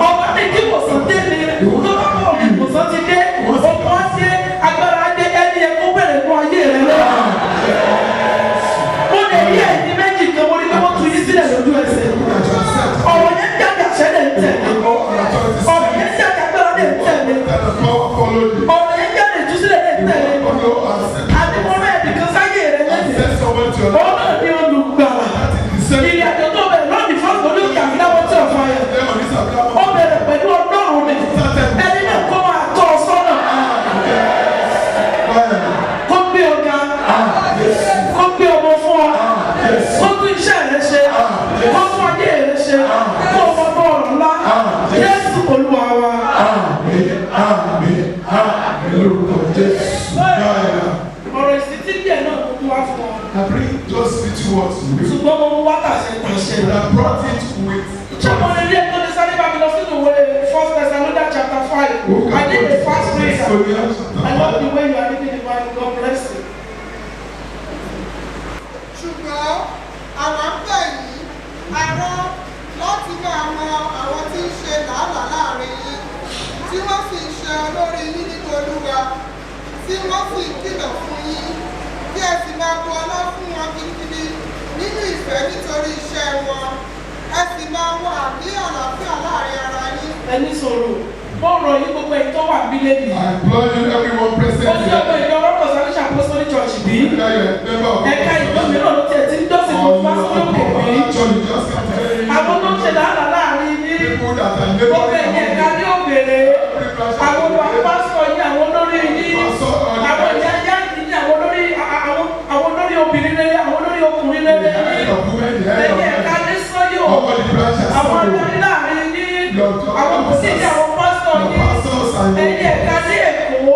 Ọba ní kí ìwòsàn dé ni. Tó bá bọ̀ ìwòsàn ti dé. Òkun á dé, agbára á dé, ẹni ẹ kó bẹ̀rẹ̀ mú ayé rẹ lọ. Mo lè rí ẹ̀yin méjì kan, mo rí pé wọ́n tu yín sílẹ̀ lójú ẹsẹ̀. Ọ̀rọ̀ yẹn jáde, àṣẹ lè ń tẹ̀lé. Ọ̀rọ̀ yẹn jáde, agbára lè ń tẹ̀lé. That the power follow you. Ọ̀rọ̀ yẹn jáde, ìtúsílẹ̀ lè ń tẹ̀lé. Follow and set, Àti mo rẹ́ ẹnìkan sáyé rẹ lẹ́sẹ̀. set someone to your life. Òun náà ní olùgbàlà. Ìrìn àjò tó bẹ̀rẹ̀ lónìí fún olókè àfidáwọ́ tí ọ̀fà yẹn. Then on this Ó available, bẹ̀rẹ̀ pẹ̀lú Ọlọ́run ni. Ẹni náà kó máa tọ́ ọ sọ́nà. Kó gbé ọ̀gá. Kó gbé ọmọ fún ọ. Kó tún iṣẹ́ rẹ ṣe. Kó tún ayé rẹ ṣe. Kó ọmọ bọ́ọ̀lù ńlá. Jésù Olúwa wa. Amen, amen, amen. Lórúkọ Jésù. Báyà. Ọ̀rọ̀ ìsítí díẹ̀ náà kó wá fún ọ. I bring just little words to you. Ṣùgbọ́n mo mú wá tàṣẹ tàṣẹ. But I brought it with Ṣé mo lè rí ẹni tó lè sáré bá mi lọ sínú ìwé First Thessalonians chapter 5? I need a fast reader. I love the way you are reading the Bible. God bless you. Ṣùgbọ́n àwa ń bẹ̀ yín, ará, láti máa mọ àwọn tí ń ṣe làálàá láàrin yín, tí wọ́n sì ń ṣe olórí yín nínú Olúwa, tí wọ́n sì ń kìlọ̀ fún yín, kí ẹ sì máa bu ọlá fún wọn gidigidi nínú ìfẹ́ nítorí iṣẹ́ wọn. Ẹ sì máa wà ní àlàáfíà láàrin ara yín. Ẹni sọ̀rọ̀, mo rọ̀ yín gbogbo ẹ̀yin tó wà nílé mi. I implore you, everyone present Ó sí ọmọ here, ìjọ Ọlọ́run Salvation Apostolic Church bí. whether you're a member of Ẹ̀ka ìjọ mìíràn ló tiẹ̀ ti ń dọ́sìn or fún you are fásitì a òkè bí. church, you just come today. Àwọn tó ń ṣe làálàá láàrin yín. People that are Gbogbo laboring ẹ̀yin ẹ̀ka among ní you, òbèrè. every branch Àwọn of the pásítọ̀ yín, àwọn olórí yín. pastor or the Àwọn ìyá yá yín, àwọn olórí àwọn olórí obìnrin rere, àwọn olórí ọkùnrin rere head yín. of women, the head of Ẹ̀yin ẹ̀ka men, ní sọ́yò. all the branches, Àwọn of adarí láàrin yín. your Àwọn kò sí ní àwọn pásítọ̀ your yín. pastors and Ẹ̀yin your ẹ̀ka ní Èkó.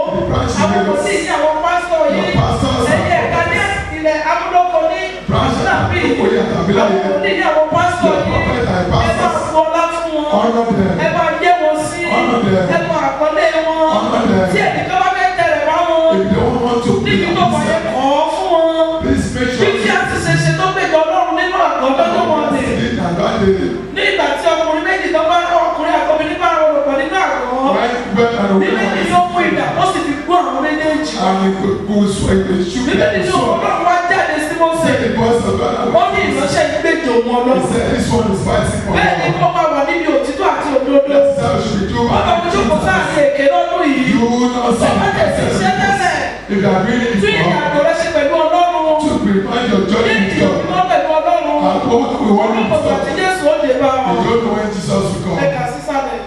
Àwọn kò sí ní àwọn pásítọ̀ yín. Your pastors and Ẹ̀yin ẹ̀ka ní ilẹ̀ amúlòkọ ní branch Nàbí. Okoye and Àwọn Abilale, kò ní ní àwọn pásítọ̀ your yín. prophet and Ẹ máa pastors, bu ọlá fún wọn. honor Ẹ them, máa yé wọn sí. Honor them. Ẹ máa àpọ́nlé wọn. Honor them. Tí ẹnìkan bá fẹ́ tẹ̀lé wá wọn. If they don't want to be Níbi tó wà yẹn kọ́ fún wọn. please make Bí sure tí a ti ṣe ṣe tó gbèjọ Ọlọ́run nínú àgọ́ lọ́jọ́ wọn ni. you did and that day, Ní ìgbà tí ọkùnrin méjì tó bá ọkùnrin àtọkùnrin bá wọn pọ̀ nínú àgọ́. when women and Bíbélì women ní ó mú idà, ó sì fi gún àwọn méjèèjì. and he could go swing the shoot Bíbélì ní òun sword. Ọlọ́run wá jáde sí Mósè. Say the voice of God Ó ní ìránṣẹ́ ìgbèjò wọn He lọ. said this one is fighting for Bẹ́ẹ̀ ni God. kó máa wà níbi òtítọ́ àti òdodo. That is how you should do. Wọ́n bá fojú kò sáàrin èké lọ́dún yìí. You not Ṣé bá tẹ̀sí ṣe tẹ́lẹ̀? If you are doing it Tún ìrìn for àjò rẹ ṣe pẹ̀lú Ọlọ́run. to remind your Ní journey with ìrìn God. mímọ́ pẹ̀lú Ọlọ́run. And what we want Olùkọ́ to àti Jésù ó dé bá ọ. You don't know when Jesus will come. Ẹ kà sísàlẹ̀.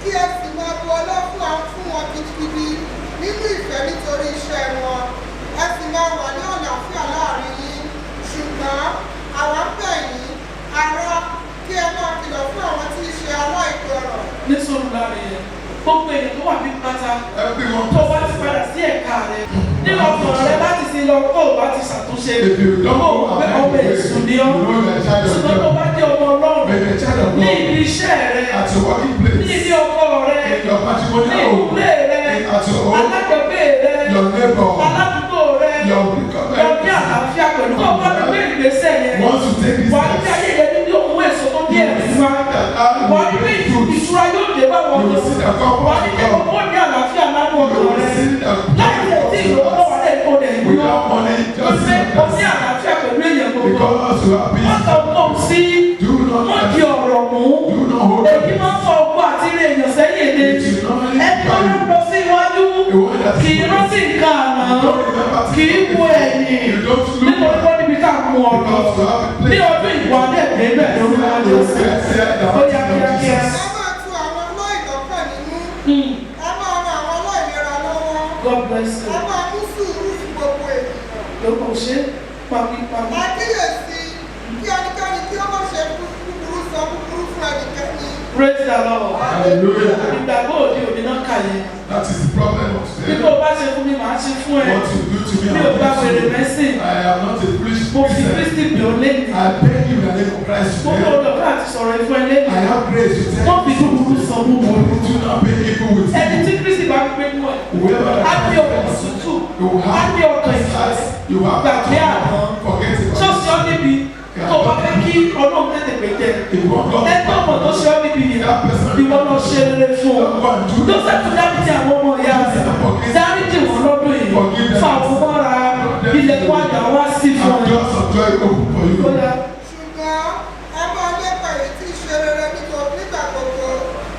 Kí ẹ sì máa bu ọlá fún fún wọn gidigidi nínú ìfẹ́ nítorí iṣẹ́ wọn. Ẹ sì máa wà ní àlàáfíà láàrin yín. Ṣùgbọ́n àwa ń bẹ̀ yín, ará, kí ẹ máa kìlọ̀ fún àwọn tí í ṣe aláìgbọràn. Ní sùúrù láàrin yẹn, gbogbo èèyàn tó wà ní pátá. Everyone Tó bá ti padà sí ẹ̀ka rẹ nínú ọkàn rẹ láti sin lọ, tó o bá ti ṣàtúnṣe, If you don't kó go o pé ọmọ èṣù ni ọ́. you know you are a child of Ṣùgbọ́n tó God. bá jẹ́ ọmọ Ọlọ́run, When you're a child of ní God, ibi iṣẹ́ rẹ, at your working ní place, ibi ọkọ rẹ, in your ní matrimonial home, ìdílé rẹ, at your home, alájọgbé rẹ, your neighbor, aládùúgbò rẹ, your lọ ní àlàáfíà pẹ̀lú. Tó o bá ti gbé ìgbésẹ̀ yẹn, Once you take this wà á ní step, ayé rẹ nínú òun èso tó ní ẹ̀rí wá. Wà á ní pé ìtura yóò dé bá wọn. You will see the comfort Wà á ní of pé God. owó ní àlàáfíà lánàá You ọkàn will rẹ. see the Láì tẹ̀ tí ìlú ọwọ́ rẹ̀ kò dẹ̀ yọ. Without money, just Pé o ní àlàáfíà pẹ̀lú èèyàn gbogbo. because you are Wọ́n busy. sọ fún sí. Do not Wọ́n di ọ̀rọ̀ mú. Do not hold Èyí máa ń fọ ọgbọ́n àti ilé èèyàn sẹ́yìn èdè. It will normally Ẹni tó ń lọ sí iwájú kì í rántí nǹkan àná, kì í wo ẹ̀yìn. You don't look Nítorí wọ́n níbi tá a mú ọ lọ. because you have a Ní place. ọdún ìwà dẹ̀ débẹ̀ lórúkọ Jésù. Ó yá kíákíá. Ẹ máa tu àwọn aláìlọ́kàn nínú. Ẹ máa ran àwọn aláìlera lọ́wọ́. God bless you. Ẹ máa mú sùúrù fún gbogbo ènìyàn. Lórúkọ ṣe pàmípàmí. Ẹ kíyèsí kí ẹnikẹ́ni kí ó má ṣe búburú sọ búburú fún ẹnikẹ́ni. Praise the Lord. Hallelujah. Ìgbàgbọ́ òde òní náà kà yẹn. That is the problem of Bí today. kò bá ṣe fún mi, màá ṣe fún ẹ. What you do to me, Mi I ò gba will wèrè do to you. mẹ́sìn. I am not a foolish Mo fi Christian. Kristi bì ọ́ lẹ́nu. I beg you in the name of Christ Mo ní today. ọ̀dọ̀ fún àti sọ̀rọ̀ ìfún ẹ lẹ́nu. I have grace to tell Wọ́n fi you. búburú sọ búburú. Do not pay evil with Ẹni evil. tí Kristi bá gbé nú ẹ̀, Whoever á that ní ọkàn tútù, you will á have ní ọkàn ìfẹ́. you have Gbàgbé àná. forget about Ṣọ́ọ̀ṣì ọ́ níbi tó bá fẹ́ kí Ọlọ́run tètè pè jẹ. If you want God Ẹ tó mọ̀ tó ṣe ọ́ níbi yìí, ìwọ lọ ṣe rere fún ọ. Joseph dáríjì àwọn ọmọ ìyá rẹ̀, dáríjì wọn lọ́dún yìí, fà wọ́n mọ́ra, ilẹ̀kùn àjà wá sí fún And ẹ. doors of joy open for you. Ó yá. Ṣùgbọ́n ẹ máa lépa èyí tí í ṣe rere nígbà gbogbo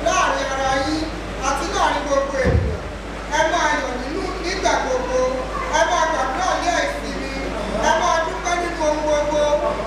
láàrin ara yín àti láàrin gbogbo ènìyàn. Ẹ máa yọ̀ nínú nígbà gbogbo. Ẹ máa gbàdúrà ní àìsinmi. Ẹ máa dúpẹ́ nínú ohun gbogbo.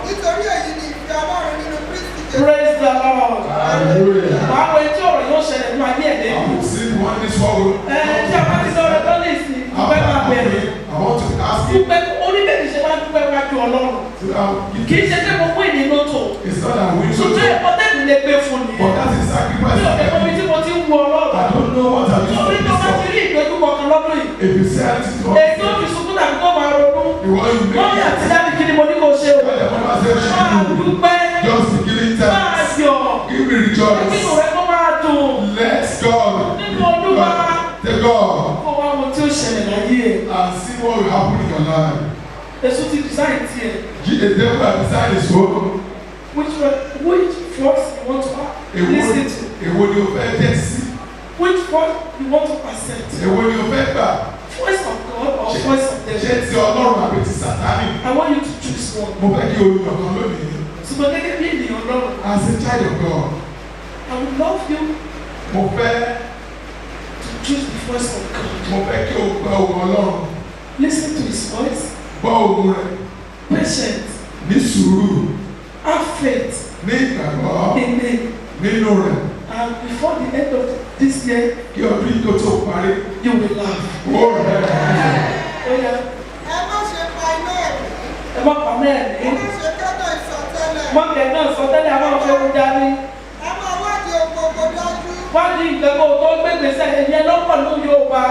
Nítorí èyí ni ìfẹ́ Ọlọ́run nínú Kristi Jésù. Praise the Lord. Hallelujah. Wàá wọ etí ọ̀rọ̀ yóò ṣẹlẹ̀ nínú ayé ẹ̀ I lẹ́yìn. will see the one this world. Ẹ tí a bá ti sọ̀rọ̀ tó lè sìn, dúpẹ́ máa bẹ̀rẹ̀. I want to ask you Dúpẹ́ oníbẹ̀rẹ̀ ṣe máa ń dúpẹ́ wájú Ọlọ́run. to give. Kì í ṣe pé mo fún ìní lótò. It's not that we Ṣùgbọ́n ẹ̀kọ́ tẹ̀mí lè gbé fún but nìyẹn. that is Mi sacrifice. ò lè mọ ibi tí mo ti ń wo Ọlọ́run. I don't know what I'm Torí using tó bá this ti for. rí ìdojúkọ kan lọ́dún yìí. If you say anything to Èyí us, tó fi sunkún tàbí tó máa ronú. the one you Mọ́mí make, àti dáàbì kí ni mo ní kó ṣe o? tell the mother say Máa she do. dúpẹ́, Just be giving máa thanks. yọ̀, Give me rejoice. kínú rẹ kó máa dùn. Let God Nínú Olúwa. Take God Kó wá ohun tí ó ṣẹlẹ̀ láyé ẹ̀. and see what will happen in your life. Èso ti design tiẹ̀. The devil has designed his own. Which voice you want to Èwo listen to? èwo ni o fẹ́ tẹ́ sí? Which voice you want to accept? Èwo ni o fẹ́ gbà? Voice of God or voice of Ṣé devil? ti Ọlọ́run àbí ti Sàtánì? I want you to choose one. Mo fẹ́ kí o yàn kan lónìí. Ṣùgbọ́n gẹ́gẹ́ bí ènìyàn Ọlọ́run, As a child of God, I would love you mo fẹ́ to choose the voice of God. mo fẹ́ kí o gbọ́ ohùn Ọlọ́run. Listen to his voice. Gbọ́ ohùn rẹ̀ Patient. ní sùúrù, Have faith ní ìgbàgbọ́ in him. nínú rẹ̀. And before the end of this year, Kí ọdún yìí tó tó parí, you will laugh. ó rẹ̀. Ó yá, Ẹ má ṣe pa iná ẹ̀mí. ẹ má pa mẹ́rin Ẹ ní. má ṣe kẹ́gàn ìsọtẹ́lẹ̀. Mọ́kẹ́ náà sọ tẹ́lẹ̀ àwọn ọ̀fẹ́ ń darí. Ẹ máa wádìí ohun gbogbo dájú. Wọ́n ní nǹkan kó o tó gbé gbèsè ẹ̀yẹ lọ́pọ̀ ló Yorùbá.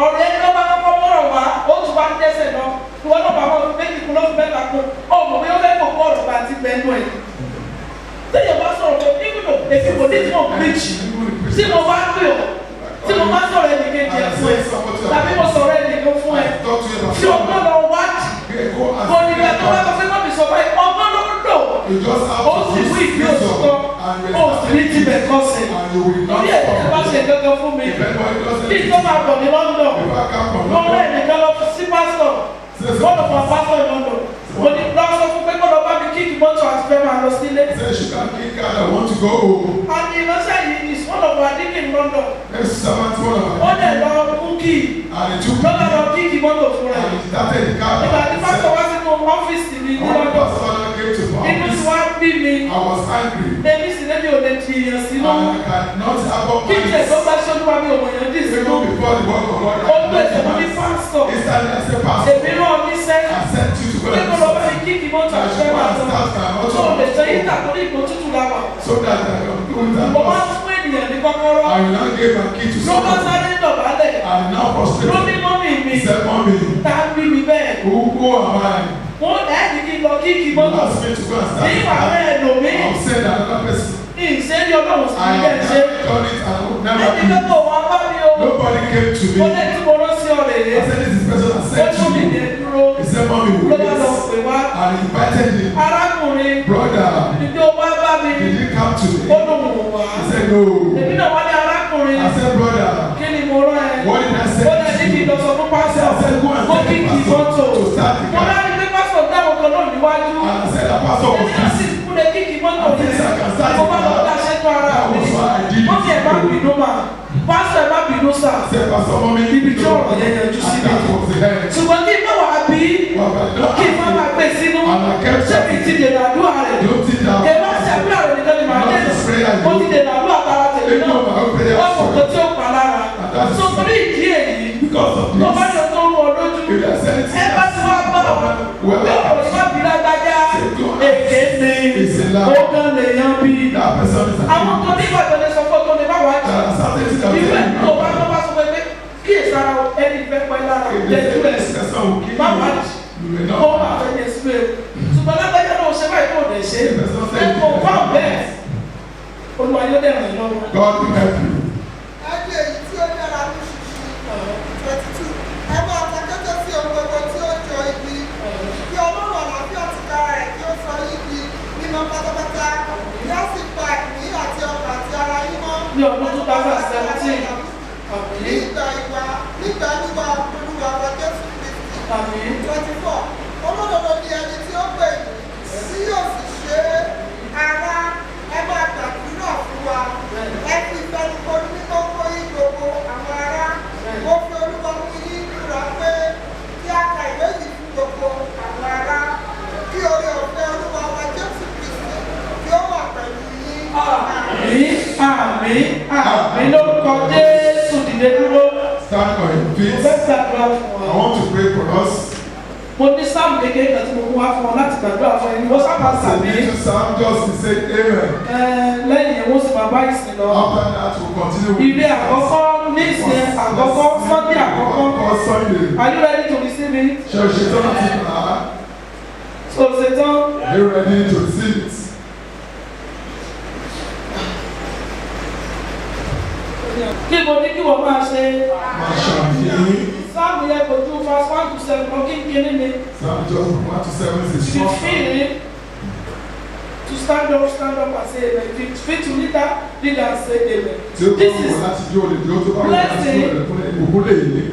Ọ̀rọ̀ ẹni ló bá kọ́kọ́ mọ̀rọ̀ wá, ó tún wá ń dẹ́sẹ̀ lọ. Ìwọ náà bá wọn méjì kún lọ́sùn mẹ́ta kún. Ó mọ̀ bí ó fẹ́ kó kó ọ̀rọ̀ bá ti bẹ́ẹ̀ nù ẹ̀. Téèyàn bá sọ̀rọ̀ pé ibùdó èmi kò ní tí mo preach. Tí mo bá pè ọ́, tí mo bá sọ̀rọ̀ ẹnìkejì ẹ̀ fún ẹ, tàbí mo sọ̀rọ̀ ẹnìkan fún ẹ, Talk to you about tí ọgbọ́n lọ wádìí. Go and Kò ní bẹ́ẹ̀ tó bá sọ pé mọ́mí sọ báyìí, ọgbọ́n ló ń lò. You just have Ó to sì mú use ìgbé wisdom òtítọ́, and ó sì ní tibẹ̀ kọ́sẹ̀. and you will not Torí ẹ̀ tí bá ṣe kankan fún mi, If anybody does kí n tó máa bọ̀ ní London, if I come from mo rẹ́ London, ẹnìkan lọ sí pásítọ̀, one of our pastor in London. Mo ní lọ sọ fún pé kó lọ bá mi kíkì mọ́tò àti fẹ́ máa lọ sílé. say she can kick out, I want to go home. And ìránṣẹ́ yìí is one of our deacon in London. Next servant, one of Ó our dẹ̀ lọ mú kí and he took ló bá lọ kíkì mọ́tò fún rẹ̀. and he started the car. Ìgbà tí pásítọ̀ wá sínú ọ́fíìsì mi ní When the London, pastor now came to my inú tí office, wá bí mi. I was angry. Èmi sì lébi ò lè di èèyàn sínú. And I cannot have Kí n tẹ̀ tó up bá ṣolúwa mi ò mọ̀ yàn dì sínú. Even before the work of God, Ó gbé ìṣẹ̀mú ní pásítọ̀. Instantly I said, Pastor, Èmi rán ọ níṣẹ́. I sent you to go Pé and kó lọ bá mi kíkì mọ́tò I àti should fẹ́ go máa and lọ. start my Tó o lè motor ṣe yíta torí ìgbò tútù la wà. so that I can do it Mo and máa ń fún ènìyàn ní kọ́kọ́rọ́. I will now give my key to Ló bá someone. sáré dọ̀bálẹ̀. I'm now Ló ní frustrated. mọ́mì mi. He said, Mommy, Ta ń bí mi bẹ́ẹ̀. who am I? Wọ́n ẹ̀ ní kí n lọ kíkì You mọ́tò. asked me to go and start Ní the ìwà car. rẹ̀ lòmí. I'll send another person. Ìṣe ní Ọlọ́run sì I ní have bẹ́ẹ̀ ṣe. never done it and I would never Ẹni do pé it. kò wá bá mi o. Nobody came to Mo me. lè tí mo rán sí ọ̀rẹ́ I yẹn. said, this is person I Ó sent tún to mi you. ní dúró. He said, Mommy, Ló bá lọ wait. pè wá. And he invited him. Arákùnrin Brother, ìjọ wá bá mi. did you come to Ó me? lóun ò wá. He said, no. Èmi náà wá ní arákùnrin. I said, brother, Kí ni mo rán ẹ? what did I Ó send lè ní kí to n lọ you? sọ fún pásítọ̀. I said, go and Mo tell kí the kì í pastor mọ́tò. to start the Mo car. rá ní pé pásítọ̀ dáhùn kan náà níwájú. And I said, the pastor Èmi was náà sì busy. kúlẹ̀ kíkì mọ́tò I think I can start Mo the bá lọ car. dá aṣẹ́jú ara That mi. was why I did Wọ́n ti ẹ̀ bá it. bínú mà. Pásítọ̀ ẹ̀ bá bínú sà. I said, Pastor, mommy, Ibi tí ọ̀rọ̀ yẹn yanjú sí And mi. that was the end. Ṣùgbọ́n kí n má wàá bí Well, but don't kí n má máa gbé sínú. And I kept Ṣé mi ti dènà àdúrà rẹ̀? Don't think that. Ẹ má ṣe àdúrà rẹ̀ nìkan ni màá Not dé. the prayer Mo you ti dènà àdúrà tara tèmi Even náà. my own prayer Wọ́n mọ̀ nǹkan tí ó pa lára. And that So is torí ìdí èyí, because of tó bá this. yọ tó ń wọ lójú, If there's anything ẹ bá ti wá bá ọ, Whoever bí ọ̀rọ̀ yìí má bí lágbájá, èké ni, It's a lie. ó kàn lè yan bí. That person is an Àwọn kan nígbà tó lè sọ fún ọ tó lè má wá jù. There are certain things that Irú ẹ̀ will tó bá tó bá sọ pé lára jẹ́jú ẹ̀ má wá kó máa fẹ́ yẹ sílé ṣùgbọ́n lágbájá náà ṣe báyìí kò dẹ̀ ṣe é kò wá bẹ́ẹ̀ Olúwa yóò dẹ̀ ràn yín lọ́wọ́. God will help you. Ẹ di èyí tí ó dára ní ṣíṣe. 22. Ẹ máa ta kété sí ohun gbogbo tí ó jọ ibi. Kí Ọlọ́run àlàáfíà tìkára rẹ̀ kí ó sọ yín di mímọ́ pátápátá. Kí á sì pa ẹ̀mí àti ọkàn àti ara yín mọ́. Ní ọdún 2017. Nígbà ìwà nígbà wíwá Olúwa wa Jésù Kristi. 24. Olódodo ni ẹni tí ó pè yín, tí yóò sì ṣe é. Ará, ẹ máa gbàdúrà fún wa. Ẹ fi ìfẹnukonu mímọ́ kó yín gbogbo àwọn ará. Mo fi Olúwa mú yín búra pé kí a ka ìwé yìí fún gbogbo àwọn ará. Kí oore ọ̀fẹ́ Olúwa wa Jésù Kristi kí ó wà pẹ̀lú yín. Àmín, àmín, àmín lórúkọ Jésù dìde dúró. Stand on your Mo feet. fẹ́ gbàdúrà fún I ọ. want to pray for us. Mo ní sáàmù kékeré kan tí mo mú wá fún ọ láti gbàdúrà fún ẹni wọ́n sábà It's a sàmì. little psalm just to say amen. Lẹ́yìn yẹn wọ́n sì máa bá ìsìn lọ. After that, we'll continue with Ire àkọ́kọ́ ní ìsìn àkọ́kọ́ Sunday àkọ́kọ́. First Sunday. Are you ready to receive it? Ṣé o ṣetán láti gbà á? So ṣetán. Are you ready to receive it? Kí mo ní kí wọ́n máa ṣe? Máa ṣàmì. Sáàmù yẹn kò ju verse 1 to 7 lọ kínkínní ni. Psalm just 1 to 7 is If you short. feel it, to stand up and say amen. If you feel to lead that, lead and say amen. Tí ó bá This wù is láti jó olè dúró tó bá wù láti jó olè kúnlẹ̀ ìbùkún lè yé.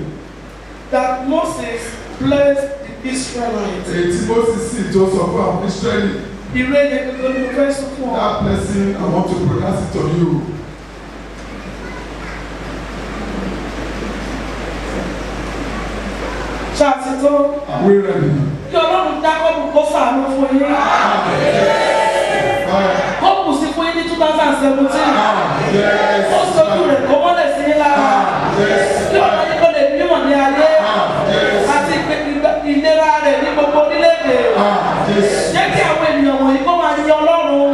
that Moses blessed the Israelites. Èyí tí Mósìsì tó sọ fún àwọn Ísírẹ́lì. Ire yẹn gbogbo ni mo fẹ́ sọ fún ọ. That blessing I want to pronounce it on you. Ṣáà ti tán. Are we ready? Kí Ọlọ́run Jákọ́bù kó ṣàánú fún yín. Kó kù sí fún yín ní 2017. Ó sojú rẹ̀ kó mọ́lẹ̀ sí yín lára. Kí ọ̀nà yín kó lè níwọ̀n ní ayé. Àti ìlera rẹ̀ ní gbogbo orílẹ̀-èdè. Jẹ́ kí àwọn ènìyàn wọ̀nyí kó máa yan Ọlọ́run.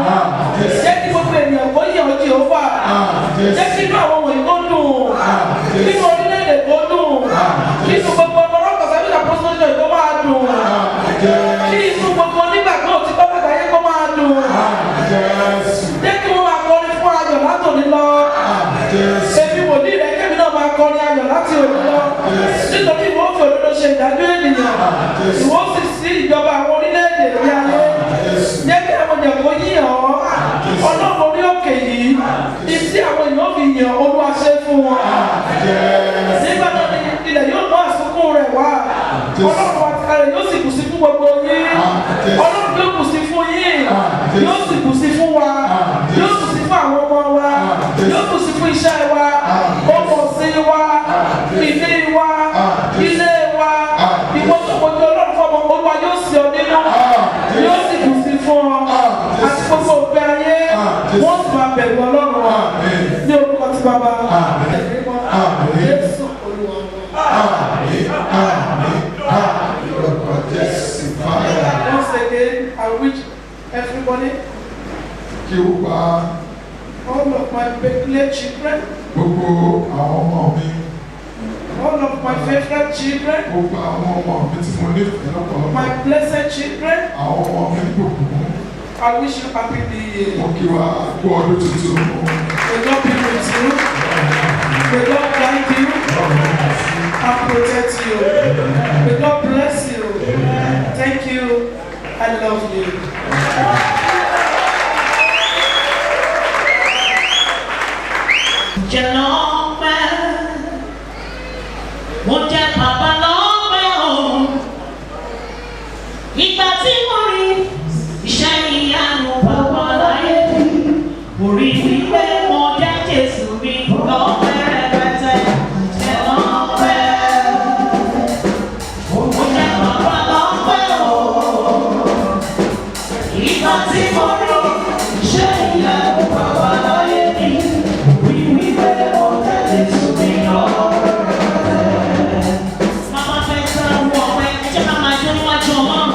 Jẹ́ kí gbogbo ènìyàn kó yàn Jèhófà. Jẹ́ kí inú àwọn wọ̀nyí kó dùn. Kí inú orílẹ̀-èdè kó dùn. Kí inú gbogbo ọmọ ọlọ́kọ̀ sábẹ́ ìṣàkóso kó máa dùn. Kí inú gbogbo onígbàgbọ́ òtítọ́ lágbàáyé kó máa dùn. Jẹ́ kí wọ́n máa kọrin fún ayọ̀ látòní lọ. Èmi wòlíì rẹ̀ kémi náà máa kọrin ayọ̀ láti òní lọ. Nítorí ìwọ fi òdodo ṣe ìdájọ́ ènìyàn. Ìwọ sì sí ìjọba àwọn orílẹ̀-èdè ní ayé. Jẹ́ kí àwọn èèyàn kó yìn ọ́. Ọlọ́run orí òkè yìí. Ìtí àwọn èèyàn fi yàn Olúwa ṣe fún wọn. Nígbà náà ni ilẹ̀ yóò mú àsunkún rẹ̀ wá. Ọlọ́run wa tìkalẹ̀ yóò sì kù sí fún gbogbo yín. Ọlọ́run yóò kù sí fún yín. Yóò sì kù sí fún wa. Yóò kù sí fún àwọn ọmọ wa. Yóò kù sí fún iṣẹ́ wa. Ọmọ sí wa. Ilé wa. Ilé wa. Ìwọ tó kojú Ọlọ́run fún ọmọ Olúwa yóò sì ọ nínú. Yóò sì kù sí fún ọ. Àti gbogbo òpin ayé. Wọ́n sì máa bẹ̀rù Ọlọ́run wa. Ní orúkọ ti bàbá. Jésù Olúwa wa. Once again, I wish everybody, Kí ó gba all of my peculiar children, gbogbo àwọn ọmọ mi, all of my favorite children, gbogbo àwọn ọmọ mi tí mo nífẹ̀ẹ́ lọ́pọ̀lọpọ̀, my blessed children, àwọn ọmọ mi gbogbo, I wish you happy new year. mo kí wa kú ọdún tuntun. May God be with you. May God guide you and protect you. May God bless you. Thank you. I love you. Jẹ́ lọ́pẹ́, mo jẹ́ bàbá lọ́pẹ́ o. Ìgbà tí mo rí iṣẹ́ ìyanu bàbá láyé mi, mo rí wípé mo jẹ́ Jésù mi lọ́pẹ́ rẹpẹtẹ. Jẹ́ lọ́pẹ́, mo jẹ́ bàbá lọ́pẹ́ o. Ìgbà tí mo rí iṣẹ́ ìyanu bàbá láyé mi, mo rí wípé mo jẹ́ Jésù mi lọ́pẹ́ rẹpẹtẹ. Màmá fẹ́ sá wọ ọpẹ́, ẹ jẹ́ ká máa jó níwájú Ọlọ́run.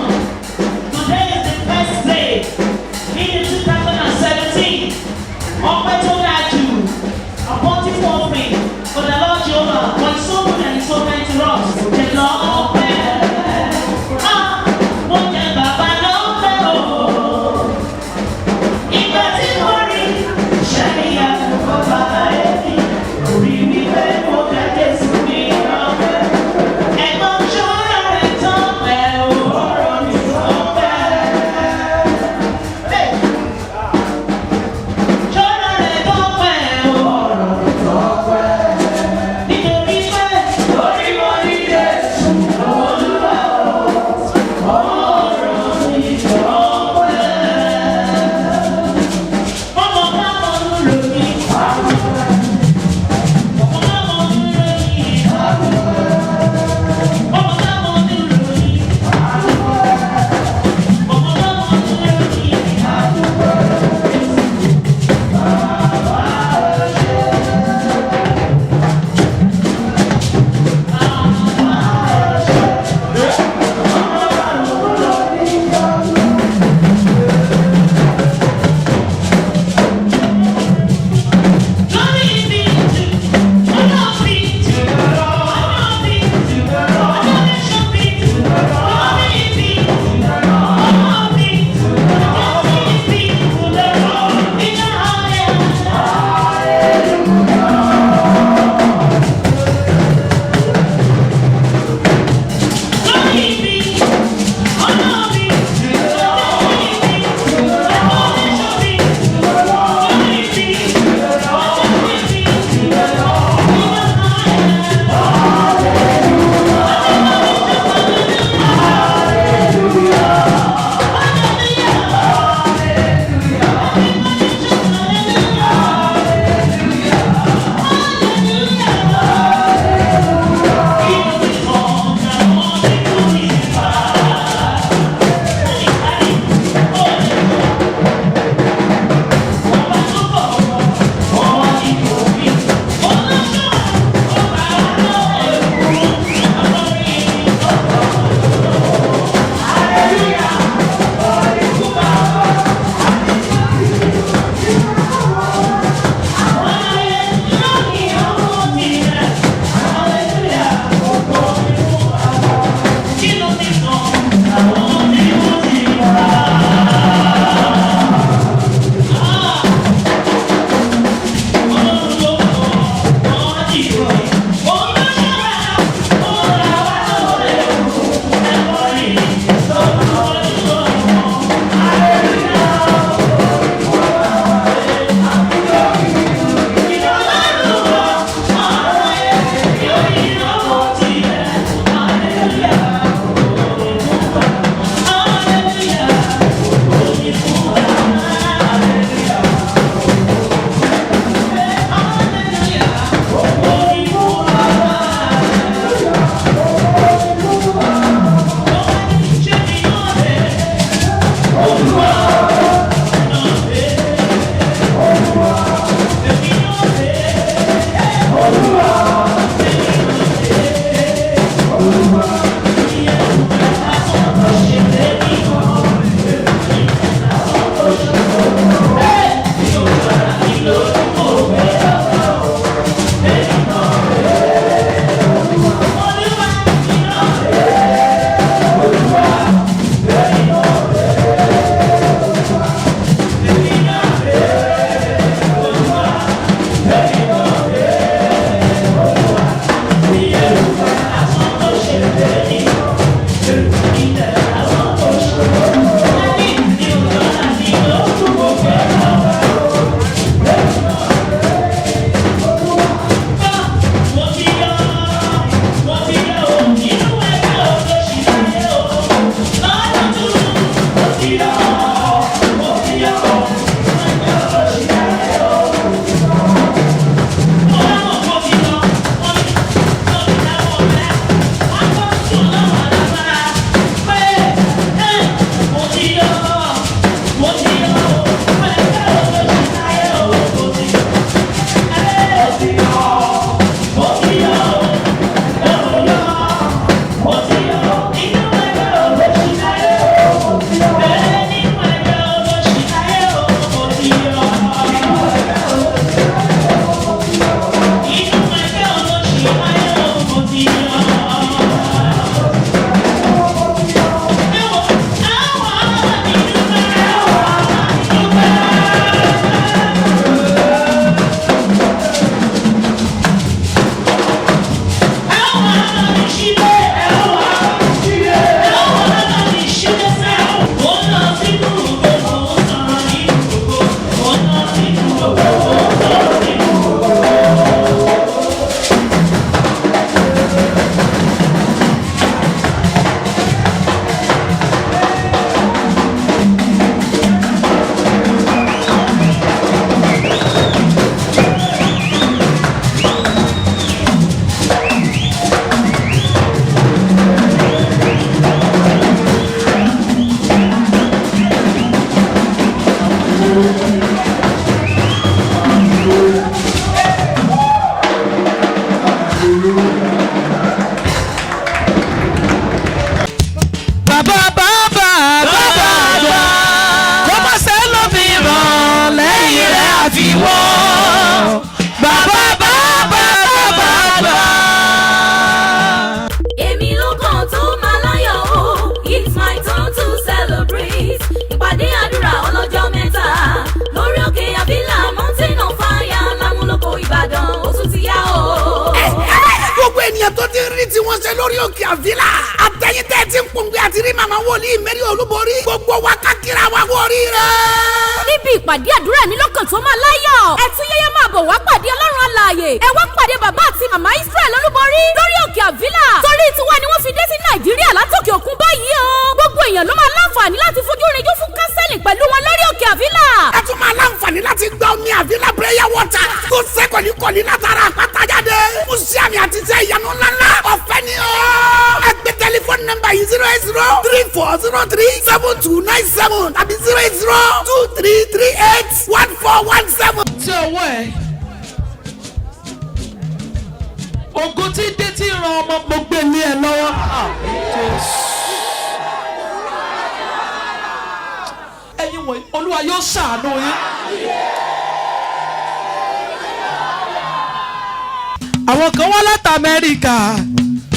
Bàbá bàbá bàbá bàbá kó má ṣe lómìíràn lẹ́yìn rẹ̀ àfiwọ́. Bàbá bàbá bàbá bàbá. Èmi ló kàn tó máa láyọ̀ o, it's my turn to celebrate. Ìpàdé àdúrà ọlọ́jọ́ mẹ́ta lórí òkè Àbílà Mountain of Fire Lámúlòkó Ìbàdàn, ó tún ti yá o. Gbogbo ènìyàn tó ti rí tí wọ́n ṣe lórí òkè àfilà. Àtẹ̀yìntẹ̀ ti ń pòǹgbẹ àti rí màmá wòlíì Mary Olúborí. Gbogbo wa kákìrà wa kú oríire. Níbi ìpàdé àdúrà mi lọ́kàn tó máa láyọ̀. Ẹ̀tún yẹ́yẹ́ máa bọ̀ wá pàdé Ọlọ́run alààyè. Ẹ wá pàdé bàbá àti màmá Israel Olúborí lórí òkè àfilà. Torí tiwa ni wọ́n fi dé sí Nàìjíríà látòkè òkun báyìí o. Gbogbo èèyàn ló máa láǹfààní láti fojú rinjú fún kánsẹ́lì pẹ̀lú wọn lórí òkè àfilà. Ẹ tún máa láǹfààní láti gba omi àfilà prayer water. Tó sẹ́ kọ̀líkọ̀lí látara àpáta jáde. Fún sí àmì àti iṣẹ́ ìyanu ńláńlá. Ọ̀fẹ́ ni o. Ẹ gbé tẹlifóònù nọ́mbà yìí 08034037297 tàbí 08023381417. Tí ọwọ́ ẹ̀ ògùn tí dé tí ran ọmọ mo gbé lé ẹ lọ́wọ́. Ẹ̀yin wọ̀nyí Olúwa yóò ṣàánú yín. Àwọn kan wá láti Amẹ́ríkà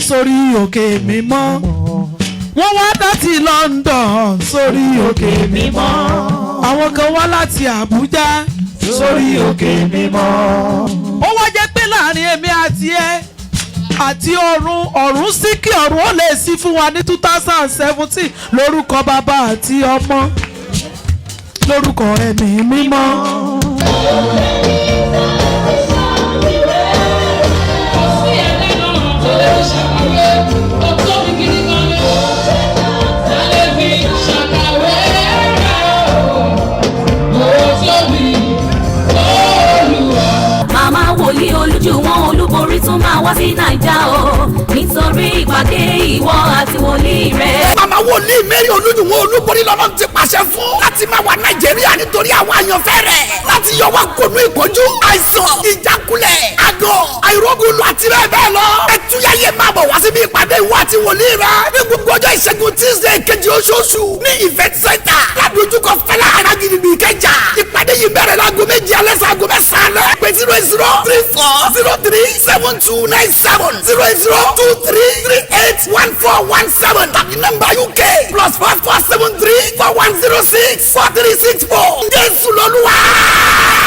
sórí òkè mímọ́. Wọ́n wá láti London sórí òkè mímọ́. Àwọn kan wá láti Àbújá sórí òkè mímọ́. Ó wá jẹ́ pé láàrin èmi àti ẹ àti ọ̀run ọ̀run sí kí ọ̀run ó lè sí fún wa ní 2017 lórúkọ bàbá àti ọmọ lórúkọ ẹ̀mí mímọ́. Màmá wòlíì Olújùwọ̀n Olúborí tún máa wá sí Nàìjà o nítorí ìpàdé ìwọ àti wòlíì rẹ. Màmá wòlíì Mary Olújùwọ̀n Olúborí lọ́nà ti pàṣẹ fún láti máa wà Nàìjíríà nítorí àwọn àyànfẹ́ rẹ̀ láti yọ wá kónú ìkọjú àìsàn ìjákulẹ̀ àgọ́. Àìrógùn àti bẹ́ẹ̀ bẹ́ẹ̀ lọ. Ẹtúyáyé máa bọ̀ wá síbi ìpàdé ìwọ àti wòlíì rẹ. Ní gbogbo ọjọ́ ìṣẹ́gun Tuesday kejì oṣooṣù ní event center ládojúkọ Fẹlá Arágídígbì, Ìkẹjà. Ìpàdé yìí bẹ̀rẹ̀ láago 7 alẹ́ sáago 9 alẹ́. Pé 08034037297, 08023381417 tàbí nọ́mbà UK +447341064364. Jésù lọ́lúwa.